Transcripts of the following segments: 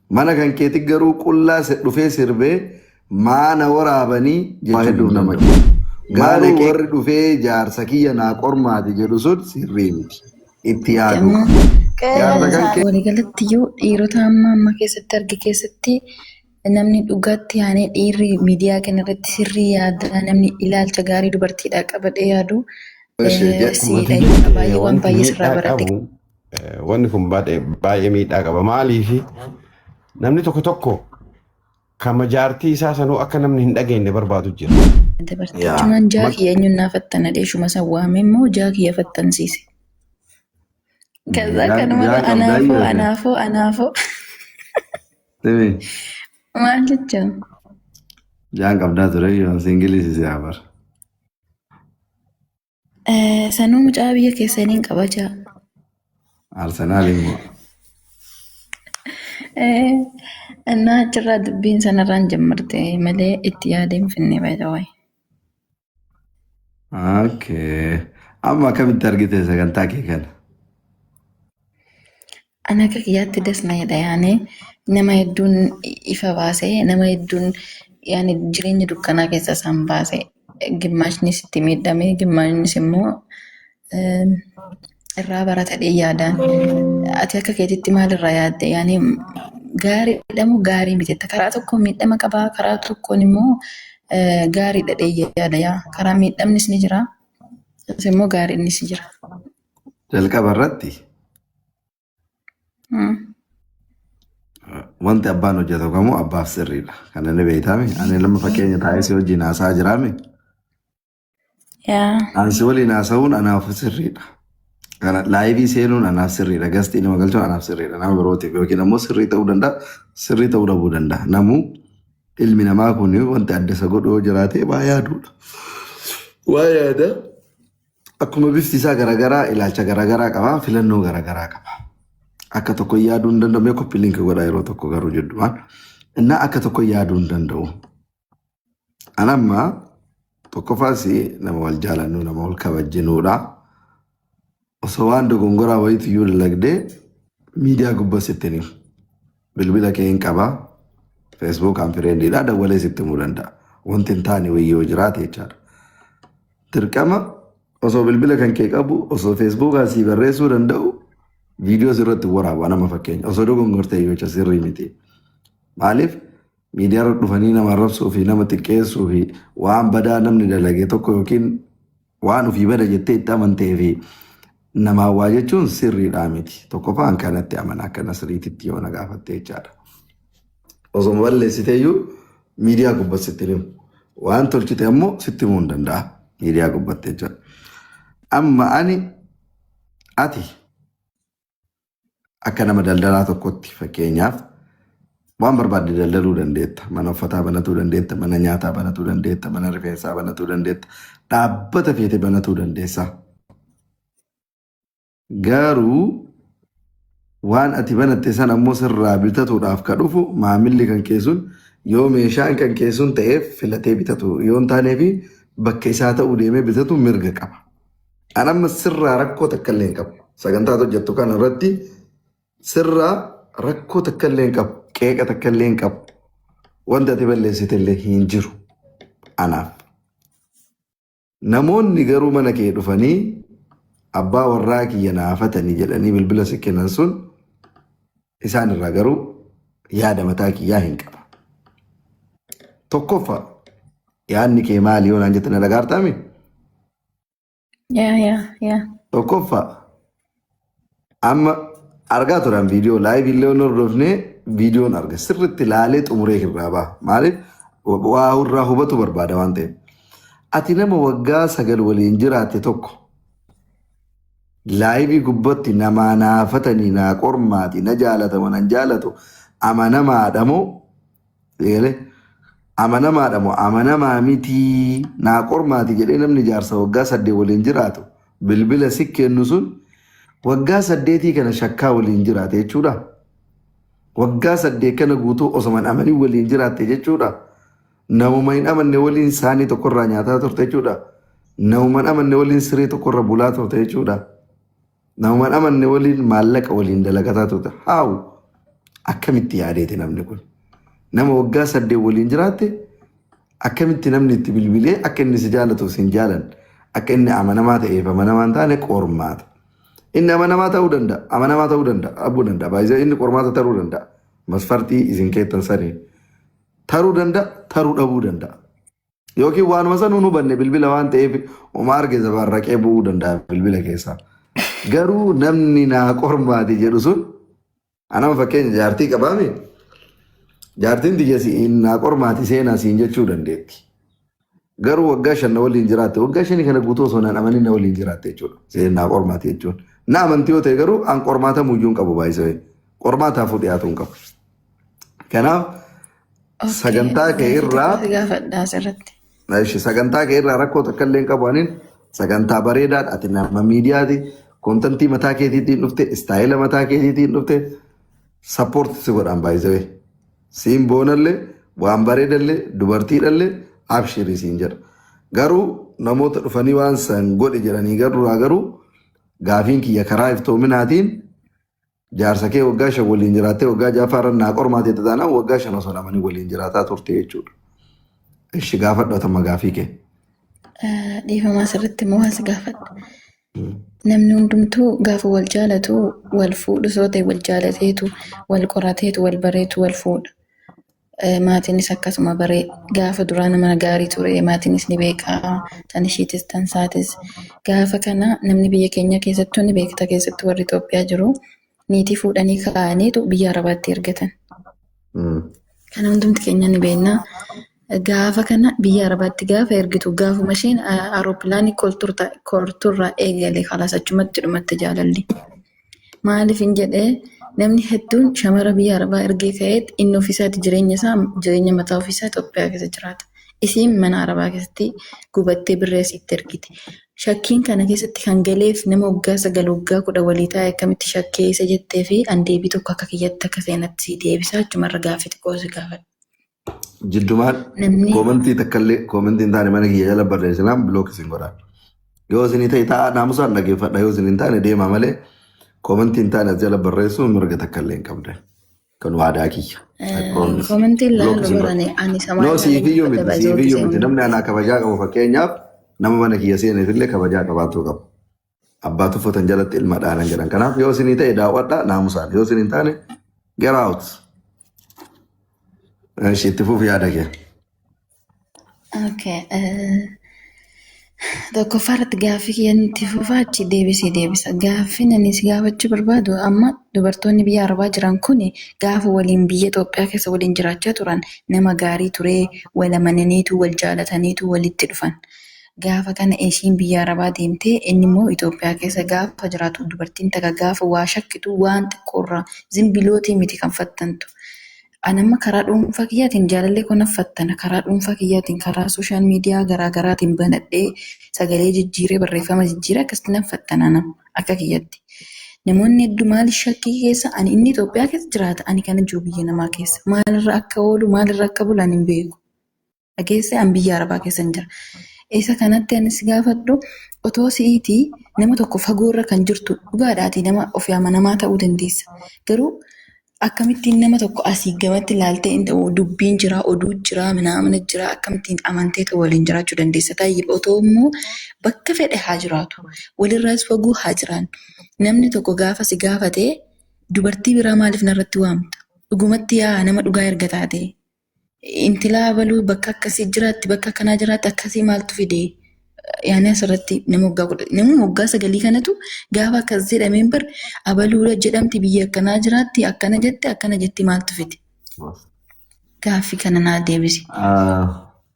Mana kan keetti garuu qullaa dhufee sirbee maana waraabanii jechuu hedduuf nama kennu. Garuu warri dhufee jaarsa kiyya naa qormaati jedhu sun sirrii miti. Itti yaaduu Amma qaba. Jaarsa kan kee waliigalatti iyyuu dhiirota amma amma keessatti arge keessatti namni dhugaatti yaanee dhiirri miidiyaa kana irratti sirrii yaada namni ilaalcha gaarii dubartiidhaa qabadhee yaadu ishee siidha Akkuma jechuudha. Baay'ee waan wanti baay'ee sirraa miidhaa baradhe. qabu wanni kun baay'ee miidhaa qaba. Maaliif namni tokko tokko kama jaartii isaa sanuu akka namni hin dhageenye barbaadu jira. Dabarte Yaa. jechuun jaakii eenyuun naa fattana dheeshuma san waame immoo jaakii fattansiise. Kaza kanuma Jaa qabdaa anaafoo yoo anaafoo anaafoo ta'e. maal jecha Jaan qabdaa ture yoo singilisi si habar. Sanuu mucaa biyya keessaniin qaba jaa. Arsenaal immoo. Innaa achirraa dubbiin sanarraan jammarte malee itti yaadee hin finne by the way. Okay. Amma akkamitti argite sagantaa kee kana? Ani akka kiyyaatti das na jedha yaani nama hedduun ifa baasee nama hedduun yaani jireenya dukkanaa keessa isaan baase gimmaashnis itti miidhame gimmaashnis immoo irraa baratadhee yaadaan ati akka keetitti maalirraa yaadde yaani gaariidha moo gaarii miti karaa tokkoon miidhama qabaa karaa tokkoon immoo gaariidha dhee yaada yaa karaa miidhamnis ni jira immoo gaariinis jira. Jalqaba irratti wanti abbaan hojjetu kamuu abbaaf sirriidha. Kana ni beektaami. Ani nama fakkeenya taa'ee si wajjin haasa'aa jiraami. Yaa. Ani si waliin haasa'uun anaaf sirriidha. Kana live seenuun anaaf sirriidha. Guest nama galchuun anaaf sirriidha. Nama birootiif yookiin ammoo sirrii ta'uu danda'a, sirrii ta'uu dhabuu danda'a. Namuu ilmi namaa kun wanti adda isa godhu yoo jiraate waa yaaduudha. Waa yaada. Akkuma bifti isaa garaagaraa ilaalcha garaagaraa qaba, filannoo garaagaraa qaba. Akka tokko yaaduu hin danda'u. Mee copy link godhaa yeroo tokko garuu jedhumaan. Innaa akka tokko yaaduu hin danda'u. An amma tokkoffaas nama wal jaalannu nama wal kabajjinuudha. Osoo waan dogongoraa wayiitu iyyuu dalagdee miidiyaa gubbaa sitti himu. Bilbila kee hin qabaa. Feesbuukaan friendiidha dawwalee sitti himuu danda'a. Wanti hin taane wayii yoo jiraate jechaadha. Dirqama osoo bilbila kan kee qabu osoo feesbuukaan sii barreessuu danda'u viidiyoo sirratti waraaba nama fakkeenya osoo dogongortee yoo jecha sirrii miti. Maaliif miidiyaa irra dhufanii nama arrabsuu fi nama xiqqeessuu fi waan badaa namni dalage tokko yookiin waan ofii bada jettee itti amantee fi namaa waa jechuun sirriidhaa miti. Tokkoffaan kanatti amana akka nasriititti yoo na gaafatte jechaadha. Osoo balleessiteeyyuu miidiyaa gubbatti sitti himu. Waan tolchite ammoo sitti himuu hin danda'a miidiyaa gubbatti jechaadha. Amma ani ati akka nama daldalaa tokkotti fakkeenyaaf waan barbaadde daldaluu dandeetta. Mana uffataa banatuu dandeetta, mana nyaataa banatuu dandeetta, mana rifeensaa banatuu dandeetta, dhaabbata feete banatuu dandeessa. Garuu waan ati banatte sana ammoo sirraa bitatuudhaaf ka dhufu maamilli kan kee sun yoo meeshaan kan kee sun ta'eef filatee bitatu yoo hin taanee fi bakka isaa ta'uu deemee bitatu mirga qaba. An amma sirraa rakkoo takka illee hin qabu. Sagantaa hojjettu kana irratti sirraa rakkoo takka illee hin qabu. Qeeqa takka illee hin qabu. Wanti ati balleessite illee hin jiru. Anaaf. Namoonni garuu mana kee dhufanii abbaa warraa kiyya naafatanii jedhanii bilbila si kennan sun isaan irraa garuu yaada mataa kiyyaa hin qaba. Tokkoffaa yaadni kee maali yoo naan jette na dhagaartaami? Yaa yaa yaa. Tokkoffaa amma argaa turan viidiyoo live illee hin hordofne viidiyoon arga sirriitti laalee xumuree irraa ba'a. Maaliif waa irraa hubatu barbaada waan ta'eef. Ati nama waggaa 9 waliin jiraatte tokko live gubbatti namaa naafatanii naa qormaati na jaalatamu nan jaalatu amanamaadha moo eegalee amanamaadha moo amanamaa mitii naa qormaati jedhee namni jaarsa waggaa 8 waliin jiraatu bilbila si kennu sun waggaa 8 kana shakkaa waliin jiraate jechuudha. Waggaa 8 kana guutuu osoma hin amanin waliin jiraatte jechuudha. Namuma hin amanne waliin saanii tokkorraa nyaataa turte jechuudha. Namuma hin amanne waliin siree tokkorra bulaa turte jechuudha. Namuma hin amanne waliin maallaqa waliin dalagataa turte. Haawu. Akkamitti yaadeeti namni kun? Nama waggaa 8 waliin jiraatte akkamitti namni itti bilbilee akka inni si jaalatu si hin jaalanne, akka inni amanamaa ta'eef amanamaa hin taane qormaata. Inni amanamaa ta'uu danda'a, amanamaa ta'uu danda'a, dhabuu danda'a. Baay'ee inni qormaata taruu danda'a. Masfartii isin keettan saniin taruu danda'a, taruu dhabuu danda'a. Yookiin waanuma sanuu hin hubanne bilbila waan ta'eef homaa arge zabaarraqee bu'uu danda'a bilbila keessaa. Garuu namni naa qormaati jedhu sun anama fakkeenya jaartii qabaame jaartiin tiyya siin naa qormaati seenaa siin jechuu dandeetti. Garuu waggaa 5 na waliin jiraatte waggaa shanii kana guutuu osoo naan amanin na waliin jiraatte jechuudha. Seen naa qormaati jechuun. Na amantii yoo ta'e garuu an qormaatamuu iyyuu hin qabu baay'isee. Qormaataafuu dhiyaatu hin qabu. Kanaaf Okay, sagantaa kee gaaffii irraa tokko si gaafadha asirratti. Ishi sagantaa kee irraa rakkoo takka illee hin qabu anin sagantaa bareedaadha ati nama miidiyaati kontantii mataa keetiitiin dhufte istaayila mataa keetiitiin dhufte sappoorti si godhaan baay'isee siin boonallee waan bareedallee dubartiidhallee abshirii siin jedha garuu namoota dhufanii waan san godhi jedhanii garuu garuu gaafiin kiyya karaa iftoominaatiin Jaarsa kee waggaa 5 waliin jiraattee waggaa ja'affaa irra naa qormaate jette taanaan waggaa 5 osoo namanii waliin jiraataa turte jechuudha. Ishi gaafadhu atama gaafii kee. Dhiifama asirratti immoo waan si gaafadha. Namni hundumtuu gaafa wal jaalatu wal fuudhu soo ta'e wal jaalateetu wal qorateetu wal bareetu wal fuudha. Maatiinis akkasuma baree gaafa duraa nama gaarii ture maatiinis ni beeka tan ishiitis tan isaatis gaafa kana namni biyya keenya keessattuu ni beekta keessattuu warri Itoophiyaa jiru niitii fuudhanii kaa'aniitu biyya Arabaatti ergatan. Kana hundumti keenya ni beekna. Gaafa kana biyya Arabaatti gaafa ergitu gaafuma isheen aeropilaanii kolturraa eegale kalaas achumatti dhumatte jaalalli. Maaliif hin jedhee namni hedduun shamara biyya Arabaa ergee ka'eet inni ofiisaati jireenya isaa jireenya mataa ofiisaa Itoophiyaa keessa jiraata. Isiin mana Arabaa keessatti gubattee birrii asitti ergiti. Shakkiin kana keessatti kan galeef nama waggaa 9 waggaa 10 walii taa'e akkamitti shakkee isa jettee fi an deebii tokko akka kiyyatti akka seenatti sii deebisaa achumarra gaaffii xiqqoo si gaafadha. Jiddumaan Namni koomentii takkallee koomentii hin taane mana kiyya jala barreessinaan bilook isin godha. Yoo isin ta'e taa'aa naamusaan dhaggeeffadha yoo isin hin taane deemaa malee koomentii hin taane as jala barreessuun mirga takkallee hin qabdan. Kun waadaa kiyya. I promise. Koomentiin Block laalu isin godha. barane ani samaa No irraa siifiyyuu dhaggeeffadha miti baay'ee siifiyyuu miti gisee namni anaa kabajaa qabu fakkeenyaaf nama mana kiyya seeneef illee kabajaa qabaachuu qaba. Abbaa tuffatan jalatti ilma dhaanan jedhan. Kanaaf yoo isinii ta'e daawwadha naamusaan yoo isin hin taane get out. Ishi itti fufi yaada kee. Okay. Tokkoffaa irratti gaaffii kiyya itti fufaa achi deebisii deebisa. Gaaffiin ani si gaafachuu barbaadu amma dubartoonni biyya Arabaa jiran kun gaafa waliin biyya Itoophiyaa keessa waliin jiraachaa turan nama gaarii turee wal amananiitu wal jaalataniitu walitti dhufan. Gaafa kana ishiin biyya Arabaa deemtee inni immoo Itoophiyaa keessa gaafa jiraatu dubartiin takka gaafa waa shakkitu waan xiqqoorraa zimbilootii miti kan fattantu. Ani amma karaa dhuunfaa kiyyaatiin jaalallee koo nan fattana. Karaa dhuunfaa kiyyaatiin karaa sooshaal miidiyaa garaa garaatiin banadhee sagalee jijjiiree barreeffama jijjiiree akkasitti nan fattana nama akka kiyyatti. Namoonni hedduu maal shakkii keessa ani inni Itoophiyaa keessa jiraata ani kana jiru biyya namaa keessa maalirra akka oolu maalirra akka bulan hin beeku. Dhageesse an biyya Arabaa keessan jira. Isa kanatti anis gaafadhu otoo si'iitii nama tokko fagoorra kan jirtu dhugaadhaatii nama ofii amanamaa ta'uu dandeessa. Garuu akkamittiin nama tokko asii gamatti ilaaltee dubbiin jira, oduu jira, minaamina jira akkamittiin amantee ta'u waliin jiraachuu dandeessa. Tayyib otoo immoo bakka fedhe haa jiraatu. Walirraas fagoo haa jiraannu. Namni tokko gaafa si gaafate dubartii biraa maaliif narratti waamta? Dhugumatti yaa nama dhugaa erga taate. Intilaa abaluu bakka akkasii jiraatti bakka akkanaa jiraatti akkasii maaltu fide yaani asirratti nama waggaa 10 nama waggaa sagalii kanatu gaafa akkas jedhameen bar abaluudha jedhamti biyya akkanaa jiraatti akkana jette akkana jetti maaltu fide gaaffii kana naa deebisi.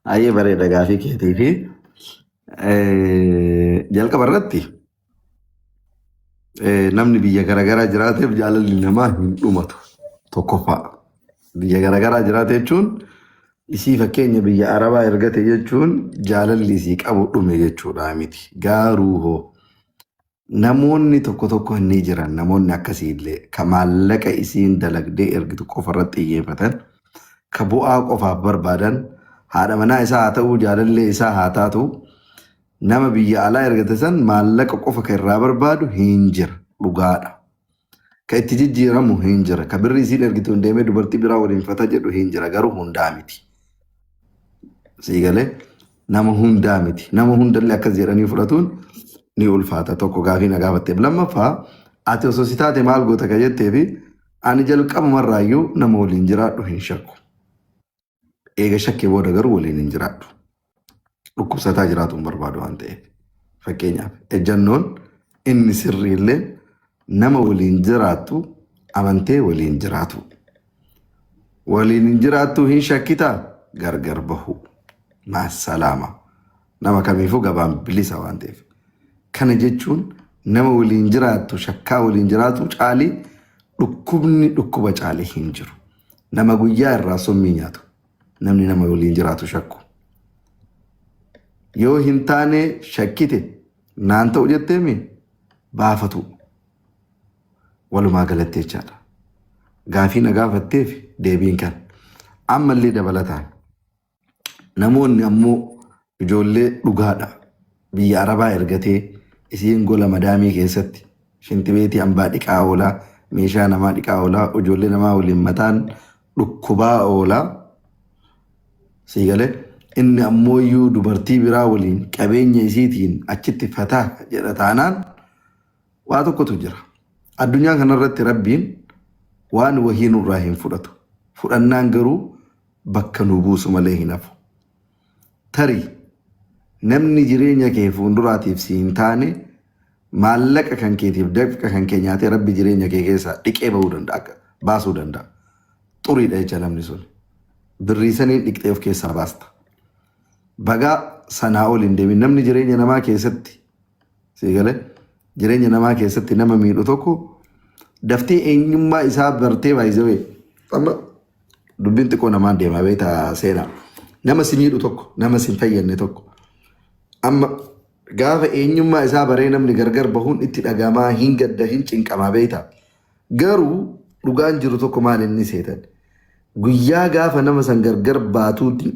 Baay'ee bareeda gaafii keetii fi jalqaba irratti Namni biyya garaagaraa jiraateef jaalalli namaa hin dhumatu. Tokkoffaa. Biyya garaagaraa jiraate jechuun isii fakkeenya biyya Arabaa ergate jechuun jaalalli isii qabu dhume jechuudha miti. Garuu hoo namoonni tokko tokko ni jiran namoonni akkasii illee ka maallaqa isiin dalagdee ergitu qofa irratti xiyyeeffatan ka bu'aa qofaaf barbaadan haadha manaa isaa haa ta'uu jaalallee isaa haa taatu Nama biyya alaa ergate san maallaqa qofa kan irraa barbaadu hin jira. Dhugaadha. Ka itti jijjiiramu hin jira. Ka birri isiin ergituun deemee dubartii biraa waliin fata jedhu hin jira. Garuu hundaa miti. Sii galee nama hundaa miti. Nama hundallee akkas jedhanii fudhatuun ni ulfaata. Tokko gaafii na gaafatteef. Lammaffaa ati osoo si taate maal goota ka jetteefi ani jalqabumarraayyuu nama waliin jiraadhu hin shakku. Eega shakkee booda garuu waliin hin jiraadhu. Dhukkubsataa jiraatu hin barbaadu waan ta'eef. Fakkeenyaaf ejjannoon inni sirriillee nama waliin jiraattu amantee waliin jiraatu. Waliin hin jiraattu hin shakkitaa gargar bahu. Maasalaama. Nama kamiifuu gabaan bilisa waan ta'eef. Kana jechuun nama waliin jiraattu shakkaa waliin jiraatu caalii dhukkubni dhukkuba caalee hin jiru. Nama guyyaa irraa summii nyaatu. Namni nama waliin jiraatu shakku. Yoo hin taane shakkite naan ta'u jetteemi baafatu. Walumaa galatti jechaadha. Gaafii na gaafatteef deebiin kan. Ammallee dabalataan namoonni ammoo ijoollee dhugaadha. Biyya Arabaa ergatee isiin gola madaamii keessatti shintibeetii hambaa dhiqaa oolaa, meeshaa namaa dhiqaa oolaa, ijoollee namaa waliin mataan dhukkubaa oolaa. Sii galee inni ammoo iyyuu dubartii biraa waliin qabeenya isiitiin achitti fataa jedha taanaan waa tokkotu jira. Addunyaa kanarratti Rabbiin waan wahii nurraa hin fudhatu. Fudhannaan garuu bakka nu buusu malee hin hafu. Tarii namni jireenya kee fuulduraatiif si hin taane maallaqa kan keetiif dafqa kan kee nyaatee Rabbi jireenya kee keessaa dhiqee bahuu danda'a akka baasuu danda'a. Xuriidha jecha namni sun. Birrii saniin dhiqxee of keessaa baasta. Bagaa sanaa ol hin deemin namni jireenya namaa keessatti sii galee jireenya namaa keessatti nama miidhu tokko daftee eenyummaa isaa bartee baay'isee amma dubbiin xiqqoo namaan deema beektaa seenaa. Nama si miidhu tokko nama si hin fayyadne tokko amma gaafa eenyummaa isaa baree namni gargar bahuun itti dhagamaa hin gadda hin cinqamaa beektaa. Garuu dhugaan jiru tokko maal inni seetan guyyaa gaafa nama san gargar baatuuti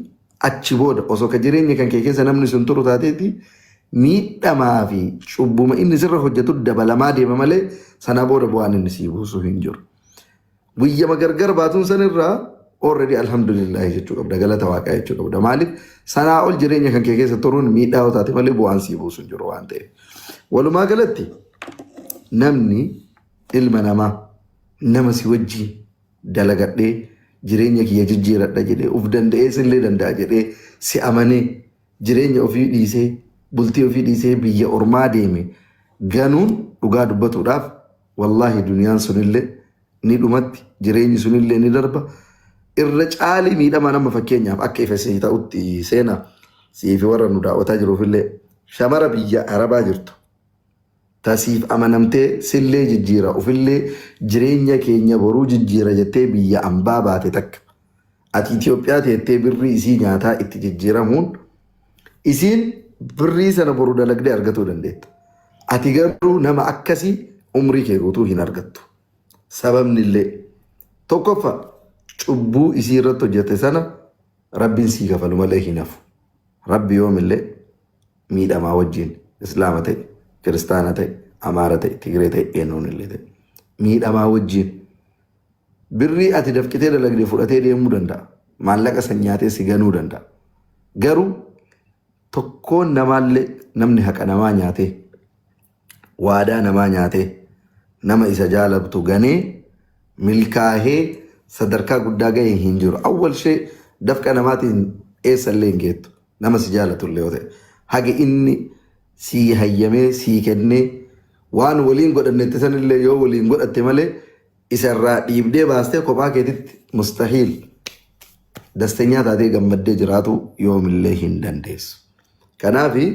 achi booda osoo ka jireenya kan kee keessa namni sun turu taateeti miidhamaa fi cubbuma inni sirra hojjetu dabalamaa deema malee sana booda bu'aan inni sii buusu hin jiru. Guyyama gargar baatuun sanirraa already alhamdulillah jechuu qabda galata waaqaa jechuu qabda maaliif sanaa ol jireenya kan kee keessa turuun miidhaa yoo taate malee bu'aan sii buusu hin jiru waan ta'eef. Walumaa galatti namni ilma namaa nama si wajjin dalagadhee jireenya kiyya jijjiiradha jedhee uf danda'ee sillee danda'a jedhee si amanee jireenya ofii dhiisee bultii ofii dhiisee biyya ormaa deeme ganuun dhugaa dubbatuudhaaf wallaahi duniyaan sunillee ni dhumatti jireenyi sunillee ni darba irra caalii miidhama nama fakkeenyaaf akka ifa sii ta'utti seenaa siifi warra nu daawwataa jiruufillee shamara biyya arabaa jirtu tasiif amanamtee sillee jijjiira ofillee jireenya keenya boruu jijjiira jettee biyya ambaa baate takka ati Itoophiyaa teettee birrii isii nyaataa itti jijjiiramuun isiin birrii sana boru dalagdee argatuu dandeetta. Ati garuu nama akkasii umrii kee guutuu hin argattu. Sababni illee tokkoffaa cubbuu isii irratti hojjette sana rabbiin sii kafalu malee hin hafu. Rabbi yoomillee miidhamaa wajjin islaama ta'e, kiristaana ta'e, amaara ta'e, tigiree ta'e, eenyuun illee ta'e miidhamaa wajjin birrii ati dafqitee dalagde fudhatee deemuu danda'a. Maallaqa san nyaatee si ganuu danda'a. Garuu tokkoon namaallee namni haqa namaa nyaatee waadaa namaa nyaatee nama isa jaalatu ganee milkaahee sadarkaa guddaa gahee hin jiru. Awwal ishee dafqa namaatiin eessallee hin geettu. Nama si jaalatu illee yoo ta'e. Haga inni sii hayyamee sii kennee waan waliin godhannetti sanillee yoo waliin godhatte malee isarraa dhiibdee baastee kophaa keetitti mustahiil dastenyaa taatee gammaddee jiraatu yoomillee hin dandeessu. Kanaafi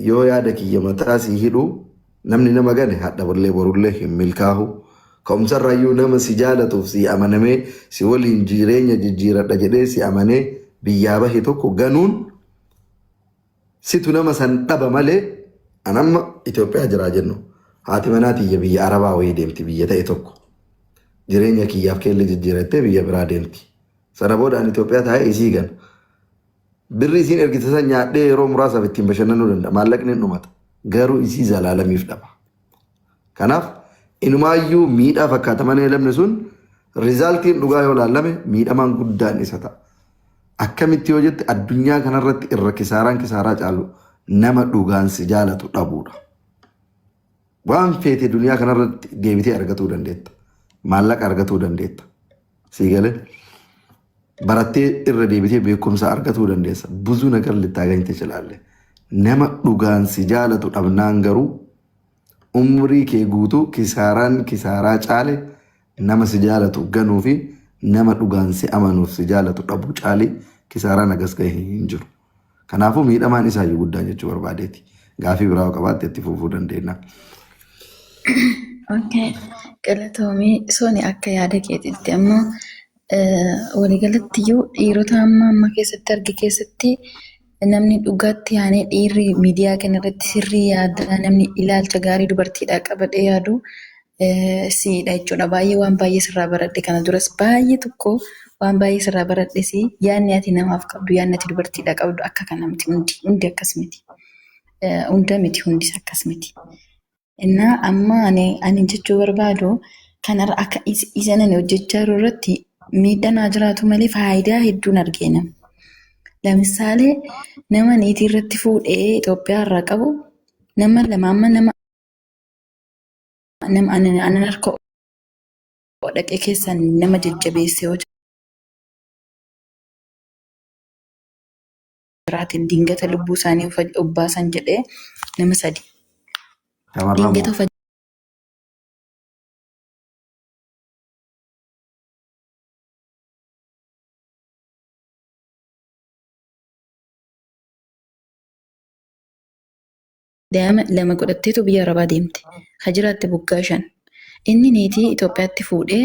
yoo yaada kiyya mataa sii hidhu namni nama gane hadha bollee borullee hin milkaahu. Ka'umsarraayyuu nama si jaalatuuf si amanamee si waliin jireenya jijjiiradha jedhee si amanee biyyaa bahe tokko ganuun situ nama san dhaba malee an amma Itoophiyaa jiraa jennu haati manaa tiyya biyya Arabaa wayii deemti biyya ta'e tokko jireenya kiyyaaf keellee jijjiirattee biyya biraa deemti. Sana booda ani Itoophiyaa taa'ee isii gana. Birri isiin ergite san nyaadhee yeroo muraasaaf ittiin bashannanuu danda'a. Maallaqni hin dhumata. Garuu isii zalaalamiif dhaba. Kanaaf Inumaayyuu miidhaa fakkaata malee namni sun resultiin dhugaa yoo laallame miidhamaan guddaan isa ta'a. Akkamitti yoo jette, addunyaa kanarratti irra kisaaraan kisaaraa caalu nama dhugaan si jaalatu dhabuudha. Waan feete duniyaa kanarratti deebitee argatuu dandeetta. Maallaqa argatuu dandeetta. Sii galee barattee irra deebitee beekumsa argatuu dandeessa. ብዙ ነገር ልታገኝ ትችላለህ. Nama dhugaan si jaalatu dhabnaan garuu umrii kee guutuu kisaaraan kisaaraa caale nama si jaalatu ganuu fi nama dhugaan si amanuuf si jaalatu dhabuu caalee kisaaraan agas gahe hin jiru. Kanaafuu miidhamaan isaayyuu guddaan jechuu barbaadeeti. Gaafii biraa yoo qabaatte itti fufuu dandeenya. Okay. Galatoomii. Soni, akka yaada keetitti ammoo waliigalatti iyyuu dhiirota amma amma keessatti arge keessatti namni dhugaatti yaanee dhiirri miidiyaa kana irratti sirrii yaada, namni ilaalcha gaarii dubartiidhaa qabadhee yaadu siidha jechuudha. Baay'ee waan baay'ee sirraa baradhe. Kana duras baay'ee tokko waan baay'ee sirraa baradhe. Si yaadni ati namaaf qabdu, yaadni ati dubartiidhaa qabdu akka kana miti, hundi hundi akkas miti. Hunda miti, hundis akkas miti. Innaa amma ani jechuu barbaadu kanarra akka isa nani hojjechaa jiru irratti miidhaan haa jiraatu malee faayidaa hedduun argeena. Lamisaalee nama niitii irratti fuudhee Itoophiyaa irraa qabu nama lama, amma nama anan harka dhaqee keessan nama jajjabeesse yoo jiraatin dingata lubbuu isaanii obbaasan jedhee nama sadi. Shamarran Dingata moo? Of daa'ima lama godhatteetu biyya Arabaa deemte. Ka jiraatte waggaa 5. Inni niitii Itoophiyaatti fuudhee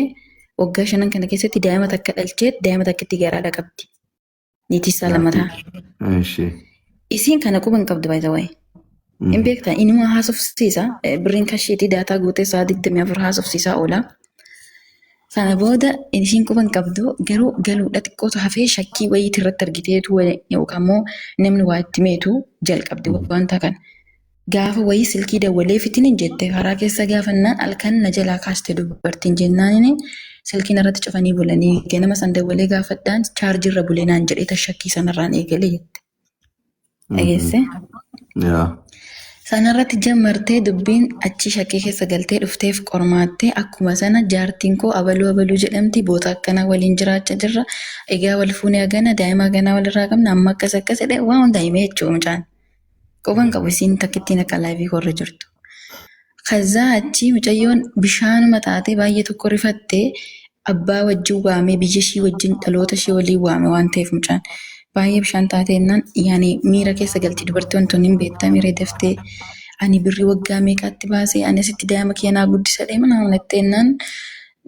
waggaa shanan kana keessatti daa'ima takka dhalchee, daa'ima takkitti garaadha qabdi. Niitii isaa lammataa. Ishee. Isiin kana quba hin qabdu, by the way. Hin beektaa, inuma haasofsiisa. Birriin kashiitii data guutee sa'a 24 haasofsiisaa oola. Sana booda ishiin quba hin qabdu, garuu galuudha xiqqootu hafee shakkii wayiitii irratti argiteetu yookaan immoo namni waa itti meetu jalqabde wanta kana. Gaafa wayii silkii dawwalee fitin hin jette, karaa keessa gaafannaan halkan na jalaa kaaste dubartiin jennaan silkiin irratti cufanii bulanii, ganama san dawwalee gaafadhaan chaarjiirra bulee naan jedhee shakkii sanarraan eegalee jette. Dhageesse? Yaa. Sanarratti jammartee dubbiin achi shakkii keessa galtee dhufteef qormaattee, akkuma sana jaartiin koo abaluu abaluu jedhamti, boota akkanaa waliin jiraachaa jirra. Egaa wal fuunee hagana daa'ima haganaa walirraa qabna, amma akkas akkas jedhee waan hunda himee jechuudha mucaan. Quban qabu isiin takkittiin akka live korra jirtu. Kazaa achi mucayyoon bishaanuma taatee baay'ee tokko rifattee, abbaa wajjin waamee, biyya ishii wajjin, dhaloota ishii waliin waame waan ta'eef, mucaan baay'ee bishaan taatee jennaan yaani miira keessa galti dubartii, wantoonni hin beektaa, miira daftee ani birrii waggaa meeqaatti baasee ani asitti daa'ima kiyya naa guddisa mana jettee jennaan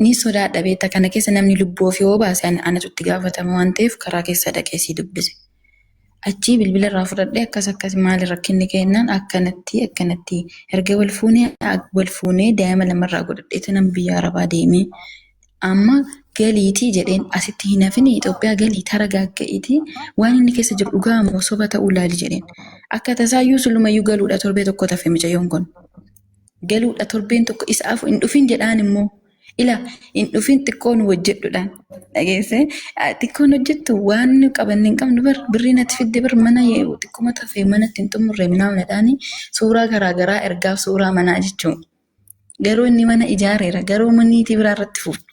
ni sodaadha beektaa, kana keessa namni lubbuu ofii yoo baase anatu itti gaafatama waan ta'eef karaa keessa dhaqee sii dubbise. Achii bilbila irraa fudhadhee akkas akkas, maali rakkinni kennaan, akkanatti akkanatti erga wal fuunee daa'ima lamarraa godhadheetu nama biyya Arabaa deemee amma galiitii jedheen, asitti hin hafini, Itoophiyaa galii tara gaagga'iitii waan inni keessa jiru dhugaa ammoo soba ta'uu laali jedheen. Akka tasaayyuu sulumayyuu galuudha torbee tokko tafe mucayyoon kun. Galuudha torbeen tokko isa afu hin dhufin jedhaan, immoo ila hin dhufin, xiqqoon hojjedhuudhaan dhageesse, xiqqoon hojjettu waan nu qabanne hin qabnu bar, birrii natti fidde bar, mana xiqqooma tafe mana ittiin xumurre minaaminadhaani suuraa garaagaraa ergaaf, suuraa manaa jechuun. Garuu inni mana ijaareera, garuu maniitii biraa irratti fuudha.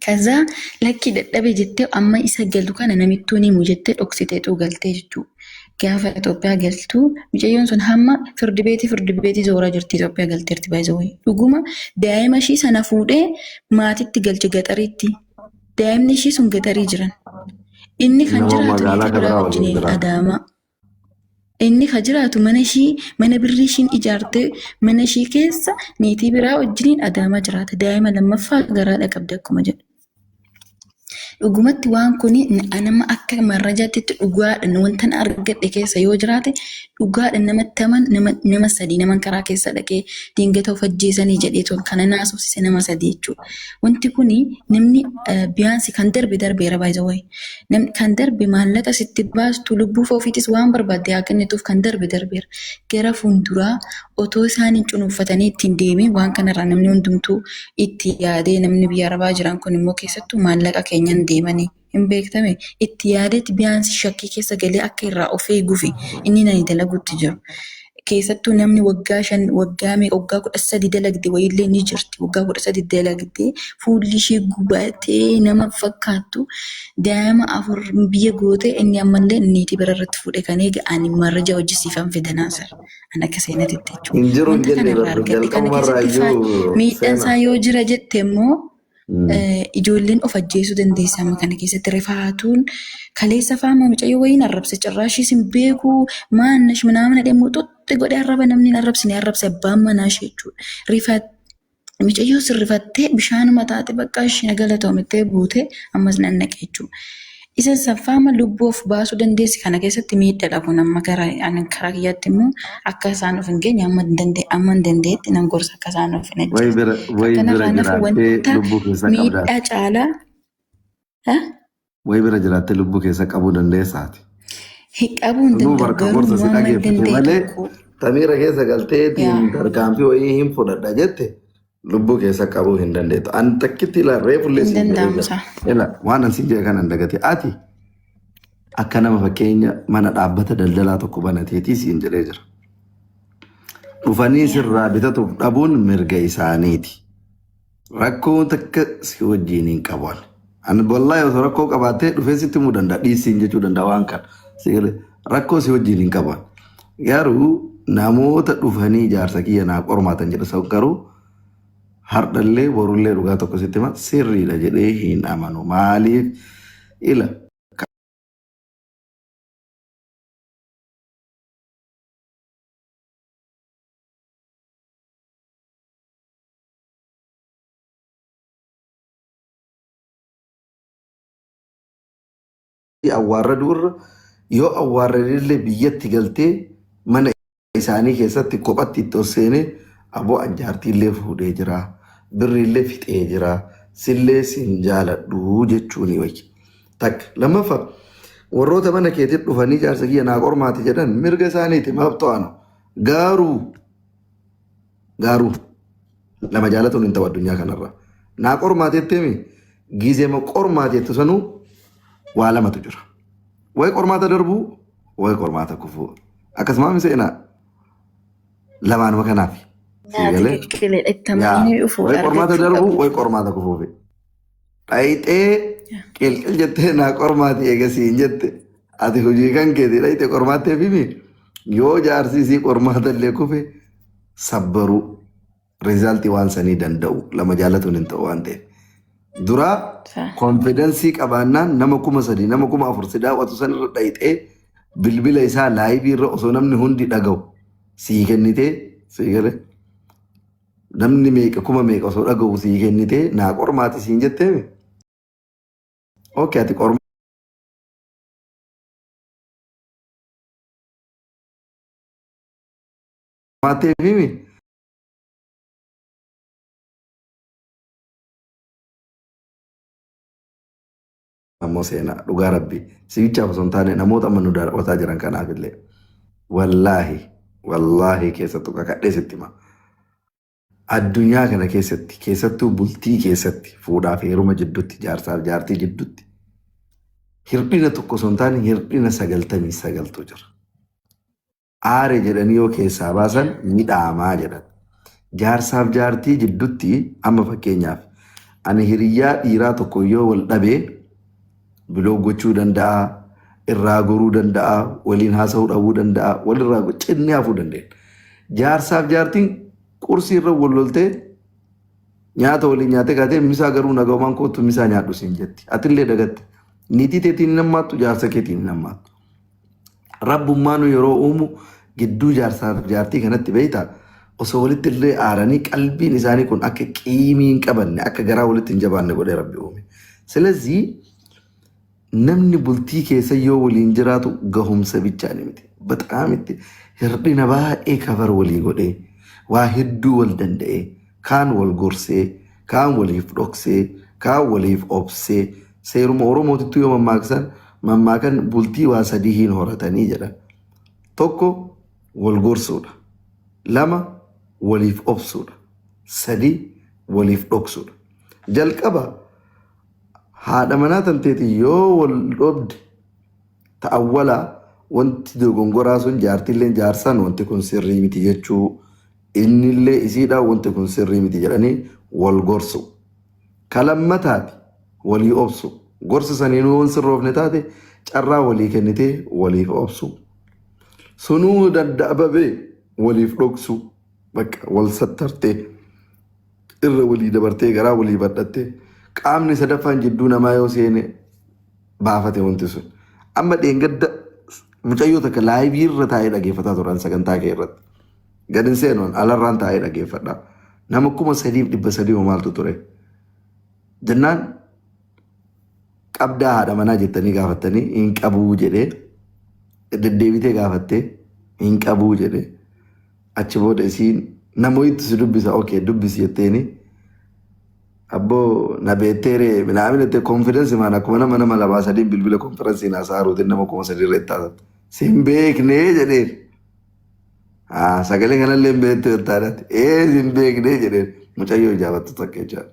Kazaa lakkii dadhabe jettee amma isa galu kana namittuun himu jettee dhoksiteetu galtee jechuudha. Gaafa Itoophiyaa galtu mucayyoon sun hamma firdi beetii zooraa jirti. Itoophiyaa galteerti baay'ee. Dhuguma daa'ima ishii sana fuudhee maatitti galche gaxariitti. Daa'imni ishii sun gaxarii jiran. Inni kan Nama jiraatu magaalaa niitii biraa kan biraa waliin wajjiniin jiraata. Adaamaa. Inni kan jiraatu mana ishii, mana birrii ishiin ijaarte, mana ishii keessa niitii biraa wajjiniin Adaamaa jiraata. Daa'ima lammaffaa garaadha qabdi akkuma jedhu. Dhugumatti waan kun nama akka marrajaatti dhugaadhaan wanta argadhe keessa yoo jiraate dhugaadhaan namatti aman nama sadii naman karaa keessa dhaqee dingata of ajjeesanii jedhee kana naasofsise nama sadii jechuudha. Wanti kun namni biyaansi kan darbe darbeera baay'ee. Namni kan darbe maallaqa sitti baastu lubbuu ofiitis waan barbaadde haa kennituuf kan darbe darbeera. Gara fuulduraa otoo isaan hin cunuunfatanii ittiin deemin waan kanarraa namni hundumtuu itti yaadee namni biyya arabaa jiran kun immoo keessattuu maallaqa keenyan deemanii hin beektame itti yaadeetti biyaansi shakkii keessa galee akka irraa of eeguufi inni nani dalaguutti jiru. Keessattuu namni waggaa 5 waggaa meeqa waggaa 13 dalagde wayiillee ni jirti. Waggaa 13 dalagdee fuulli ishee gubatee nama fakkaattu daa'ima 4 biyya gootee inni ammallee niitii bira irratti fuudhe kan eega ani marraja hojjisiifan fidanaa sir. Ani akka seenatitti jechuudha. Hin jiru hin Wanta jenne kana irraa bar argadhe kana jalqabumarraa keessatti iyyuu miidhaan seena. isaa yoo jira jette immoo ijoolleen of ajjeesuu dandeessi amma kana keessatti rifaatuun kaleessa faama mucayyoo wayiin arrabse cirraashiis hin beeku maannash minaamina dhimmu xuxxi godhee arraba namni hin arrabsine arrabse abbaan manaa ishee jechuudha. Rifaat mucayyoo sirrifattee bishaanuma taate bakka ishee galatoomittee buute ammas nannaqe jechuudha. Isa saffaama lubbuu of baasuu dandeessi kana keessatti miidhaadha kun amma gara ani karaa kiyyaatti immoo akka isaan of hin geenye amma hin danda'e amma hin danda'etti nan gorsa akka isaan of hin Wayi ajjeesne. bira wayi bira Kanarraa nafu jiraattee wanta lubbuu keessa qabdaati. miidhaa caalaa ha? Wayi bira jiraattee lubbuu keessa qabuu dandeessaati. Hin qabuu hin Sunuu danda'u barka garuu gorsa si immoo amma hin dhageeffate danda'e malee tokko tamiira keessa yaa galteetiin tarkaanfii wayii hin fudhadha jette lubbuu keessa qabuu hin dandeettu. Ani takkitti ila reefullee hin siin jedhee danda'amu jira. isaa. Ila waan an siin jedhe kana hin dagate. Ati akka nama fakkeenya mana dhaabbata daldalaa tokko banateetii siin jedhee jira. Dhufanii Yaa sirraa bitatuuf dhabuun mirga isaaniiti. Rakkoo takka si wajjin hin qabu. Ani Ani wallahi osoo rakkoo qabaattee dhufee sitti himuu danda'a. Dhiisiin jechuu danda'a waan kana. Si galee rakkoo si wajjin hin qabu. Garuu namoota dhufanii jaarsa kiyya naa qormaatan jedhu san garuu hardhallee borullee dhugaa tokko sitti hima sirriidha jedhee hin amanu. Maaliif ila awwaarraduu irra yoo awwaarradillee biyyatti galtee mana isaanii keessatti kophatti itti ol seenee aboo an jaartiillee fuudhee jira birriillee fixee jira sillee sin jaaladhu jechuuni wayya. Takka lammaffaa warroota mana keetii dhufanii jaarsa kiyya naa qormaati jedhan mirga isaaniiti maaf to'anu garuu garuu lama jaalatuun hin ta'u addunyaa kanarra. Naa qormaatettemi gizeema qormaatettu sanuu waa lamatu jira. Wayi qormaata darbuu wayi qormaata kufuu. Akkasumas seenaa lamaanuma kanaaf. Yaa Siigalee tikikileedha itti yaa amananii dhufu wayi qormaata argachuu darbuu qabu. wayi qormaata kufuufi. Dhayxee qilqil jettee naa qormaati eegasii hin jette. Ati hojii kan keeti dhayxee qormaattee fimi yoo jaarsi isii qormaata illee kufe sabbaruu riizaaltii waan sanii danda'u lama jaalatuun hin ta'u waan ta'eef. Duraa konfidensii qabaannaan nama 3000 nama 4000 si daawwatu san irra dhayxee bilbila isaa laayivii irra osoo namni hundi dhaga'u sii kennitee sii galee namni meeqa kuma meeqa osoo dhaga'u sii kennitee naa qormaati siin jettee okay ati qormaattee fimi ammoo seenaa dhugaa rabbi sibichaaf osoo hin taane namoota amma nu daawwataa jiran kanaaf illee wallaahi wallaahi keessattuu kakadhee sitti hima. Addunyaa kana keessatti keessattuu bultii keessatti fuudhaa fi heeruma jidduutti jaarsaaf jaartii jidduutti hirdhina tokko osoo hin taane hirdhina 99tu jira. Aare jedhanii yoo keessaa baasan ni dhaamaa jedhan. Jaarsaaf jaartii jiddutti amma fakkeenyaaf ani hiriyyaa dhiiraa tokko yoo wal dhabee biloo gochuu danda'a, irraa goruu danda'a, waliin haasa'uu dhabuu danda'a, walirraa cinnee hafuu dandeenya. Jaarsaaf jaartiin qursii irra wal loltee nyaata waliin nyaatee kaatee misaa garuu nagaumaan kootu misaa nyaadhu siin jetti. Atillee dagatte. Niitii teetiin hin hammaattu, jaarsa keetiin hin hammaattu. Rabbummaanu yeroo uumu gidduu jaarsaaf jaartii kanatti beektaa osoo walitti illee aaranii qalbiin isaanii kun akka qiimii hin qabanne akka garaa walitti hin jabaanne godhee rabbi uume. Silazii Namni bultii keessa yoo waliin jiraatu gahumsa bichaani miti. Baxaamitti hirdhina baay'ee kafar walii godhee, waa hedduu wal danda'ee, kaan wal gorsee, kaan waliif dhoksee, kaan waliif obsee, seeruma Oromootittuu yoo mammaaksan mammaakan bultii waa sadii hin horatanii jedhan. Tokko wal gorsuudha. Lama waliif obsuudha. Sadi waliif dhoksuudha. Jalqaba haadha manaa tanteeti yoo wal dhoobde ta'awwalaa wanti dogongoraa sun jaartiilleen jaarsaan wanti kun sirrii miti jechuu, innillee isiidhaan wanti kun sirrii miti jedhanii wal gorsu. Ka lammataati walii obsu. Gorsa saniinuu waan sirroofne taate carraa walii kennitee waliif obsu. Sunuu dadhabamee waliif dhoksu. Bakka wal sattartee irra walii dabartee garaa walii badhattee qaamni sadaffaan jidduu namaa yoo seene baafate wanti sun. Amma dheengadda mucayyoo takka live irra taa'ee dhageeffataa turan sagantaa kee irratti. Gad hin seenuun alarraan taa'ee dhageeffadha. Nama 3300 maaltu ture. Jennaan qabdaa haadha manaa jettanii gaafattanii hin qabuu jedhee, deddeebitee gaafattee hin qabuu jedhee, achi booda isiin namooti si dubbisa, okay dubbisi jetteeni, abboo na beetteeree minaamin jettee confidence maan akkuma nama lamaa sadiin bilbila conference haasa'aaruutiin nama 3000 irra itti haasa'u. Sin beeknee jedheen. Sagalee kanallee hin beektu jettaadhaati. Ee, sin beeknee jedheen. Mucayyoo ijaabattu takka jechaadha.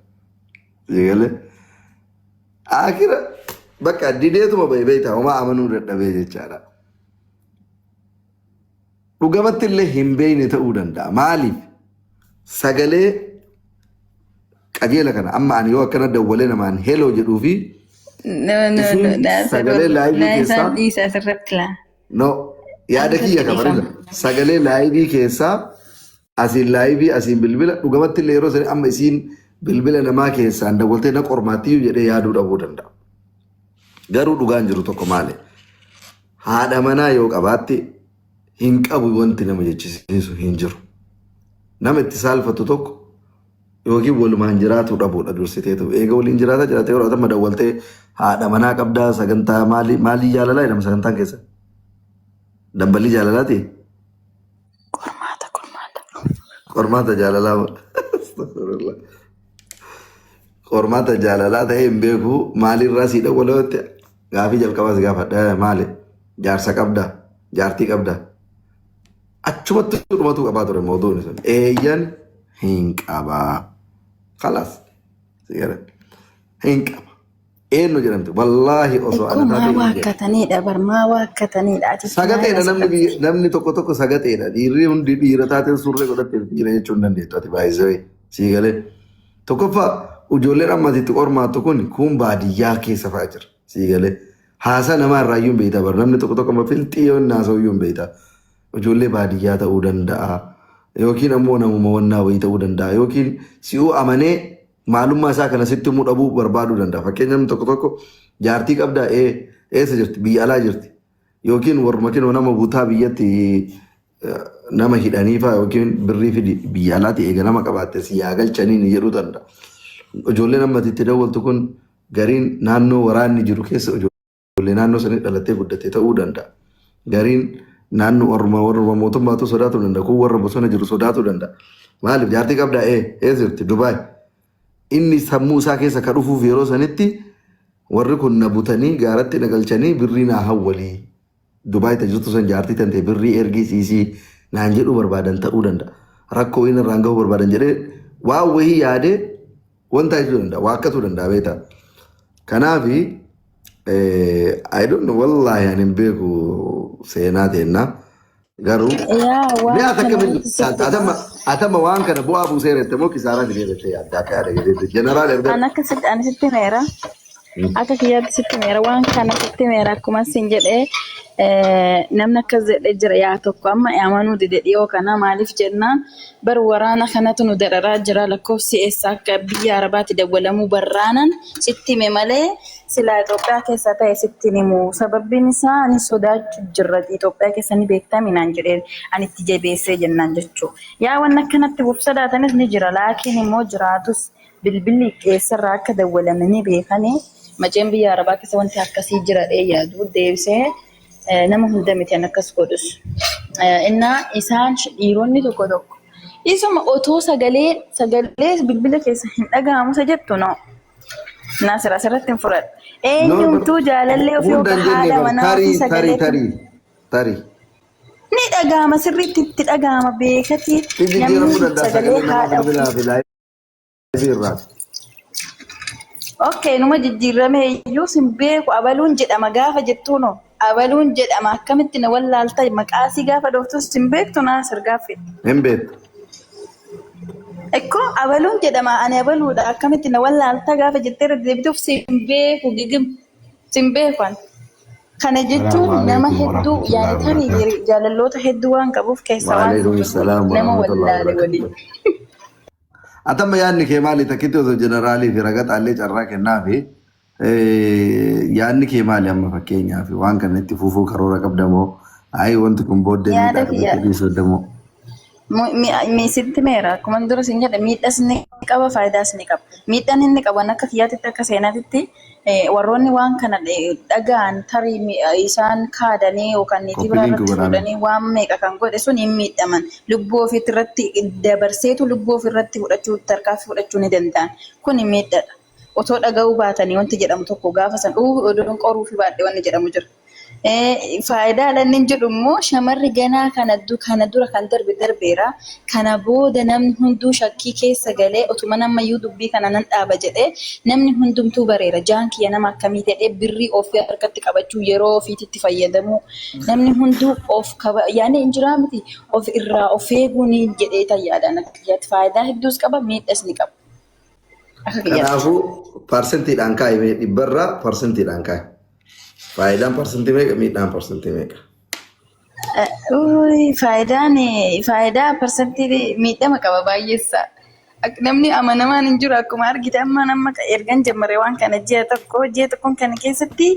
Sagalee. Akira bakka dideetuma bahe beektaa, homaa amanuu dadhabee jechaadha. Dhugamatti illee hin beekne ta'uu danda'a. Maaliif? Sagalee qajeela kana amma ani yoo akkana dawwalee namaan hello jedhuu fi No, no, no. isiin sagalee live Na keessaa isaan dhiisa asirratti laa. No, yaada kiyya Asirratti kafarilla. dhiifama. Sagalee live keessaa asiin live asiin bilbila dhugamatti illee yeroo sani amma isiin bilbila namaa keessaan dawwaltee na qormaattiyyuu jedhee yaaduu dhabuu danda'a. Garuu dhugaan jiru tokko maali? Haadha manaa yoo qabaatte hin qabu wanti nama jechisiisu hin jiru. Nama itti saalfattu tokko yookiin walumaan jiraatu dhabuudha dursiteetu. Eega waliin jiraataa jiraate yeroo amma dawwaltee haadha manaa qabdaa sagantaa maalii maalii jaalalaa jedhama sagantaan keessa. Dambalii jaalalaati. Qormaata, qormaata. Qormaata jaalalaa. Astaghfirullah. Qormaata jaalalaa ta'ee hin beeku, maalirraa sii dawwaloo jette gaafii jalqabaa si gaafadha, maali jaarsa qabdaa, jaartii qabdaa, achumatti dhumatu qabaa ture mootuun sun, eeyyan hin qabaa, khalaas, si gara hin qaba eenyu jedhamte, wallaahi osoo Ikkoo ana maa taate hin jedhu. waakkatanidha bar, maa waakkatanidha ati Sagaxeedha namni namni tokko tokko sagaxeedha. Dhiirri hundi dhiira taateen surree godhattee dhiira jechuu hin dandeettu ati baay'isee sii galee. Tokkoffaa ijoolleen amma itti qormaattu kun baadiyyaa keessa fa'aa jira sii galee. Haasaa namaa irraa iyyuu hin beektaa bara, namni tokko tokko amma filxii yoo inni haasa'u iyyuu hin beektaa. Ijoollee baadiyyaa ta'uu danda'a. Yookiin ammoo namuma wannaa wayii ta'uu danda'a. Yookiin si'uu amanee maalummaa isaa kana sitti himuu dhabuu barbaaduu danda'a. Fakkeenyaaf namni tokko tokko jaartii qabdaa, ee, eessa jirti, biyya alaa jirti. Yookiin warruma kinoo nama butaa biyyatti nama hidhanii fa'aa yookiin birrii fidi biyya alaatti eega nama qabaatte si yaa galchanii ni jedhuu danda'a. Ijoolleen amma itti dawwaltu kun gariin naannoo waraanni jiru keessa ijoollee naannoo sanii dhalattee guddatte ta'uu danda'a. Gariin naannoo warruma mootummaatu sodaatuu danda'a. Kun warra bosona jiru sodaatuu danda'a. Maaliif jaartii qabdaa, ee, eessa jirti, Dubaay. Inni sammuu isaa keessa ka dhufuuf yeroo sanitti warri kun na butanii gaaratti na galchanii birrii naa hawwalii. Dubaay tajirtu san jaartii tante birrii ergii siisii naan jedhuu barbaadan ta'uu danda'a. Rakkoo inni irraan gahuu barbaadan jedhee waan wayii yaadee wanta jechuu danda'a. Waa akkatuu danda'a beektaa. Kanaafi I don't know, wallaahi ani hin beeku seenaa teennaa. Garuu Yaa mee waan ati kana akkamiin irratti sitti atama atama waan kana bu'aa buuseera jette moo kisaaraa fidee jettee yaadda akka yaada keetiitti? Jeneraal erga An akka sitti ani sitti meera. Akka kiyyaatti sitti meera, waan kana sitti meera, akkuma sin jedhee namni akkas jedhee jira, yaa tokko amma amanuu dide dhiyoo kana, maaliif jennaan bar waraana kanatu nu dararaa jira, lakkoofsi eessa akka biyya Arabaatti dawwalamuu barraanan sitti hime malee silaa Itoophiyaa keessa ta'e sitti hin himu, sababbiin isaa ani sodaachuu jirra, Itoophiyaa keessa ni beektami naan jedhee ani itti jabeessee jennaan jechuu, yaa waan akkanatti of sodaatanis ni jira, laakiin immoo jiraatus bilbilli eessarraa akka dawwalame ni beekanii. Maceen biyya Arabaa keessa wanti akkasii jira dhee yaadu deebisee nama hunda miti an akkas godhus. Innaa isaan dhiironni tokko tokko isuma otoo sagalee sagalee bilbila keessa hin dhaga'amu isa jettu no. Naasir asirratti hin fudhadhu. Eenyumtuu jaalallee ofii Hunda yookaan hin jenne haadha bar manaa ofii tarii tarii sagalee tarii tarii. ni dhaga'ama sirriitti itti dhaga'ama beekati Si jijjiiramuu namni danda'a sagalee sagalee namaa haadha ofii. bilbilaa fi live irraa. Okay, numa jijjiirame iyyuu sin beeku abaluun jedhama gaafa jettuuno abaluun jedhama akkamitti na wallaalta maqaasii gaafa dhooftus sin beektu Naasir gaaffii. Hin beektu. Ekkoo abaluun jedhama ani abaluudha akkamitti na wallaalta gaafa jettee irra deebituuf sin beeku gigim sin beeku ani. Kana jechuun Salaamu nama alaikum hedduu warahmatullahi yaani tarii wabarakatuh. jaalalloota hedduu waan qabuuf keessa waan Waalaikum jiruuf salaam nama warahmatullahi wallaale waliin. wabarakatuh. Atamma yaadni kee maali? Takkitti osoo jeneraalii fi ragaxaallee carraa kennaa fi yaadni kee maali amma fakkeenyaaf waan kana itti fufuu karoora qabda moo ayi wanti kun booddee Yaada miidhaa kiyya qabatti dhiisuu moo? Sitti meera akkuma dura sin jedhe miidhas ni qaba faayidaas ni qaba. Miidhaan inni qabu akka kiyyaatitti akka seenaatitti warroonni waan kana dhaga'an tarii isaan kaadanii yookaan niitii biraa Copy link irratti godhaame. fuudhanii waan meeqa kan godhe sun hin miidhaman. Lubbuu ofiitti irratti dabarseetu lubbuu ofirratti fudhachuu tarkaanfii fudhachuu ni danda'an. Kuni miidhadha. Otoo dhaga'uu baatanii wanti jedhamu tokko gaafa san odoon qoruu fi baadhee wanni jedhamu jira. Faayidaa inni jedhu immoo shamarri ganaa kana kana dura kan darbe darbeera. Kana booda namni hunduu shakkii keessa galee otuma nammayyuu dubbii kana nan dhaaba jedhee namni hundumtuu bareera. Jaan kiyya nama akkamii ta'ee birrii ofii harkatti qabachuu yeroo ofiitti fayyadamuu namni hunduu of kaba yaani hin jiraa miti of irraa of eeguu ni jedhee tayyaadhaan akka kiyyaatti faayidaa hedduus qaba miidhas ni qaba. Akka kiyyaatti. Kanaafuu parsentiidhaan kaa'e mee dhibbarraa parsentiidhaan kaa'e. Faayidaan parsentii meeqa miidhaan parsentii meeqa? Uy, faayidaan faayidaa parsantii miidhama qaba baay'eessa. Namni amanamaan hin jiru akkuma argite amma nama ergan jammare waan kana ji'a tokko ji'a tokkoon kana keessatti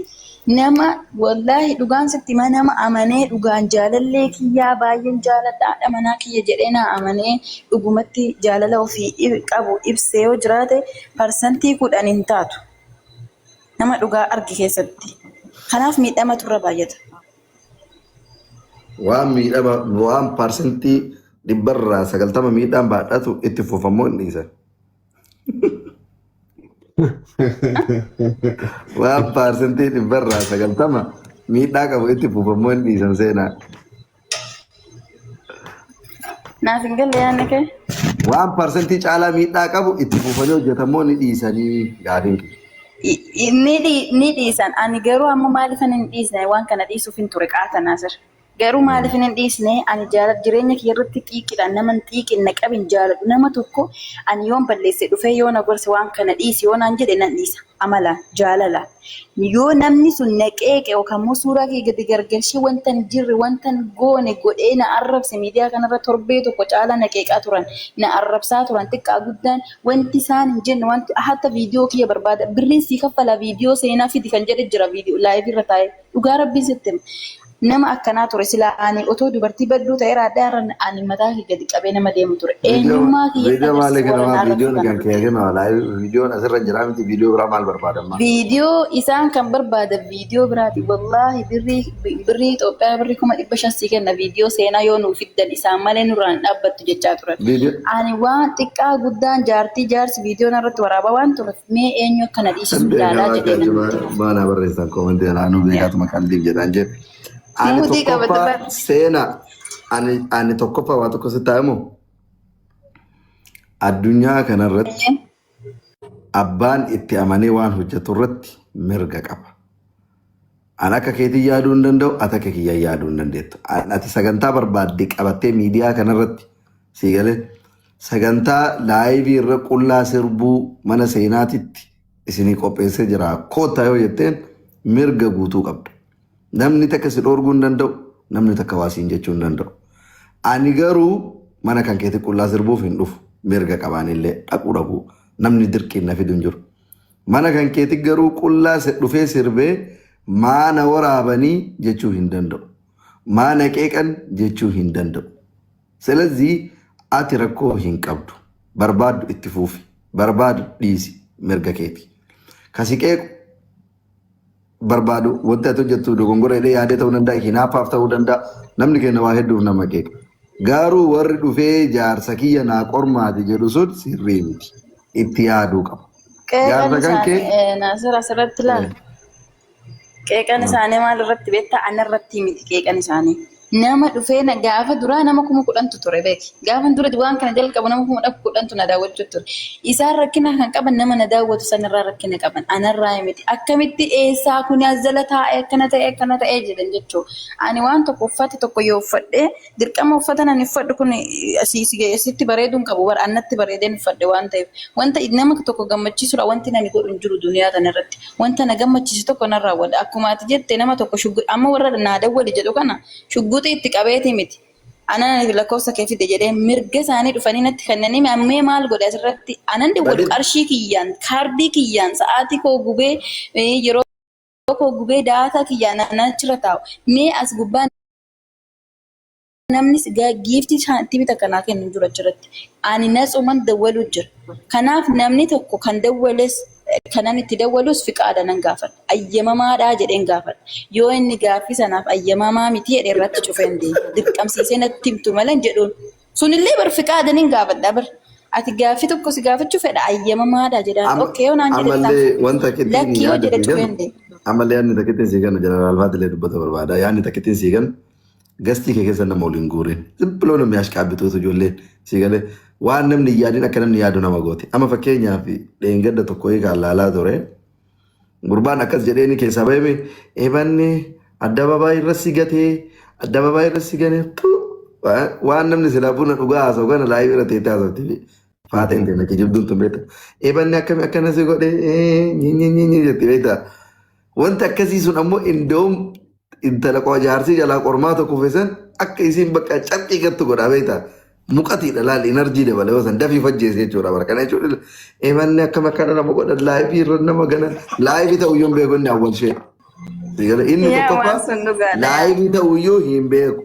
nama wallaahi dhugaan sitti hima nama amanee dhugaan jaalallee kiyyaa baay'een jaaladha haadha manaa kiyya jedhee naa amanee dhugumatti jaalala ofii qabu ibsee yoo jiraate 10% hin taatu nama dhugaa arge keessatti. Kanaaf miidhamatu irra baay'ata. Waan miidhama waan 90% miidhaan baadhatu itti fufamoo hin dhiisan. Waan 90% miidhaa qabu itti fufamoo hin dhiisan seenaa. Naaf hin galle yaadni kee? Waan parsentii caalaa miidhaa qabu itti fufanii hojjetamoo ni dhiisanii gaafiin kiyya. Ni dhiisan. Ani garuu amma maaliifan hin dhiisne waan kana dhiisuuf hin ture qaata Naasir. Garuu maaliif hin dhiisne ani jaalala jireenya kiyya irratti xiiqidhaan nama hin xiiqin na qabin jaaladhu nama tokko ani yoon balleesse dhufee yoo na gorse waan kana dhiisi yoo naan jedhe nan dhiisa amalaan jaalalaan. Yoo namni sun na qeeqe yookaan immoo suuraa kee gadi gargalchee wanta hin jirre wanta hin goone godhee na arrabse miidiyaa kanarra torbee tokko caalaa na qeeqaa turan na arrabsaa turan xiqqaa guddaan wanti isaan hin jenne wanti hatta viidiyoo kiyya barbaada birriin sii kaffala viidiyoo seenaa fidi kan jedhe jira viidiyoo live irra taa'ee dhugaa rabbiin sitti hima. Nama akkanaa ture silaa ani otoo dubartii badduu ta'e raadhaa ani mataa kee gadi qabee nama deemu ture. Eenyummaa kiyya Viidiyoo maali agarsiisu warra kennamaa? na arrabsu Viidiyoon kana kan kee kennamaa? Viidiyoon asirra jira miti viidiyoo biraa maal barbaadamma? Viidiyoo isaan kan barbaadan viidiyoo biraati. Wallaahi birrii birrii Itoophiyaa birrii 500,000 sii kenna viidiyoo seenaa yoo nuu fiddan isaan malee nurraan hin dhaabbattu jechaa turan. Viidiyoo Ani waan xiqqaa guddaan jaartii jaarsi viidiyoo narratti waraabaa waan tureef mee eenyu akka na dhiisisu ilaalaa jedhee namatti fufe. Maana barreessan comment alaanuu beekaatuma qaldiif jedhaan jedhe. Ani Muudii qabata tokkoffaa bar. seenaa ani tokkoffaa waa tokko sitti himu addunyaa kanarratti abbaan itti amanee waan hojjetu irratti mirga qaba. An akka keetii yaaduu hin danda'u, ati akka kiyyaa yaaduu hin dandeettu. Ati sagantaa barbaadde qabattee miidiyaa kanarratti sii galee sagantaa live irra qullaa sirbuu mana seenaatitti isinii qopheessee jira. Koottaa yoo jetteen mirga guutuu qabda. Namni takka si dhoorguu hin danda'u, namni takka waa siin jechuu hin danda'u. Ani garuu mana kan keetti qullaa sirbuuf hin dhufu. Mirga qabaanillee dhaquu dhabuu namni dirqiin na fidu hin jiru. Mana kan keetti garuu qullaa dhufee sirbee maana waraabanii jechuu hin danda'u. Maana qeeqan jechuu hin danda'u. Silazii ati rakkoo hin qabdu. Barbaaddu itti fuufi. Barbaadu dhiisi mirga keeti. Kasi qeequ Barbaadu wanti ati hojjettu dogongora jedhee yaadee ta'uu danda'a, hinaaffaaf ta'uu danda'a. Namni keenya waa hedduuf nama qeeqa. Garuu warri dhufee jaarsa kiyya naa qormaati jedhu sun sirrii miti. Itti yaaduu qaba. Qeeqan Jaarsa kan isaanii kee Naasir asirratti ilaali. Qeeqan isaanii maal irratti beektaa? Ana irratti miti qeeqan isaanii. Nama dhufee na gaafa duraa nama 10,000tu ture beeki. Gaafa dura waan kana jalqabu nama 10,000tu na daawwachuu ture. Isaan rakkina kan qaban nama na daawwatu sanirraa rakkina qaban. Anarraa miti. Akkamitti eessaa kuni as jala taa'e akkana ta'e akkana ta'e jedhan jechuudha. Ani waan tokko uffata tokko yoo uffadhe dirqama uffata nan uffadhu kun asii si sitti bareeduu hin qabu bara annatti bareedeen uffadhe waan ta'eef. Wanta nama tokko gammachiisudha wanti nani godhu hin jiru duniyaa tana irratti. Wanta na gammachiisu tokko nan raawwadha. Akkuma ati jette nama tokko amma warra naa dawwali jedhu kana shugguxii itti qabeetii miti. Anan lakkoofsa kee fide jedhee mirga isaanii dhufanii natti kennanii ammee maal godhe asirratti anan dawwalu Badin qarshii kiyyaan kaardii kiyyaan sa'aatii koo gubee yeroo koo gubee daataa kiyyaan anan achirra taa'u. Mee as gubbaa namni giiftii saantiimii takka naa kennu hin jiru achirratti. Ani natsuman dawwaluu jira. Kanaaf namni tokko kan dawwales kanan itti dawwalus fiqaada nan gaafadha. Ayyamamaadhaa jedheen gaafadha. Yoo inni gaaffii sanaaf ayyamamaa miti jedhe irratti cufeen deema. Dirqamsiisee natti himtu malee hin jedhuun. Sunillee bar fiqaada nin gaafadha bar. Ati gaaffii tokko si gaafachuu fedha ayyamamaadha jedhaan. Amma Okay yoo naan jedhe ammallee ta'a. wanta akkittiin Lakkii yoo yaada jedhe sii cufeen kennu deema. ammallee yaadni takkittiin sii kennu jeneraal Faatilee dubbata barbaada. Yaadni takkittiin sii kennu gastii kee keessa nama waliin guurin. Simploo namni ashqaabbituutu ijoolleen sii galee waan namni hin yaadin akka namni yaadu nama gooti. Amma fakkeenyaaf dheengadda tokko eegaa laalaa ture. Gurbaan akkas jedheeni keessaa bahee ebanne addababaayii irra si gatee addababaayii irra si ganee waan namni silaa buna dhugaa haasa'u kana laayii bira teettee haasa'utti faaxeen ta'e kijibduun tun beekta. Ebanne akkami akkana si godhe nyi jetti beekta. Wanti akkasii sun ammoo indoom intala jaarsii jalaa qormaata kufe san akka isiin bakka carqii gattu godha beekta. Muqatiidha laal inarjii dabale yoo san dafii fajjeesse jechuudha bara kana jechuudha. Eemanni akkam akkana nama godhan laayifii irra nama ganan laayifii ta'uyyuu hin beeku inni awwal shee. Inni Yaa tokkoffaa waan sun dhugaadha yaa. laayifii ta'uyyuu hin beeku.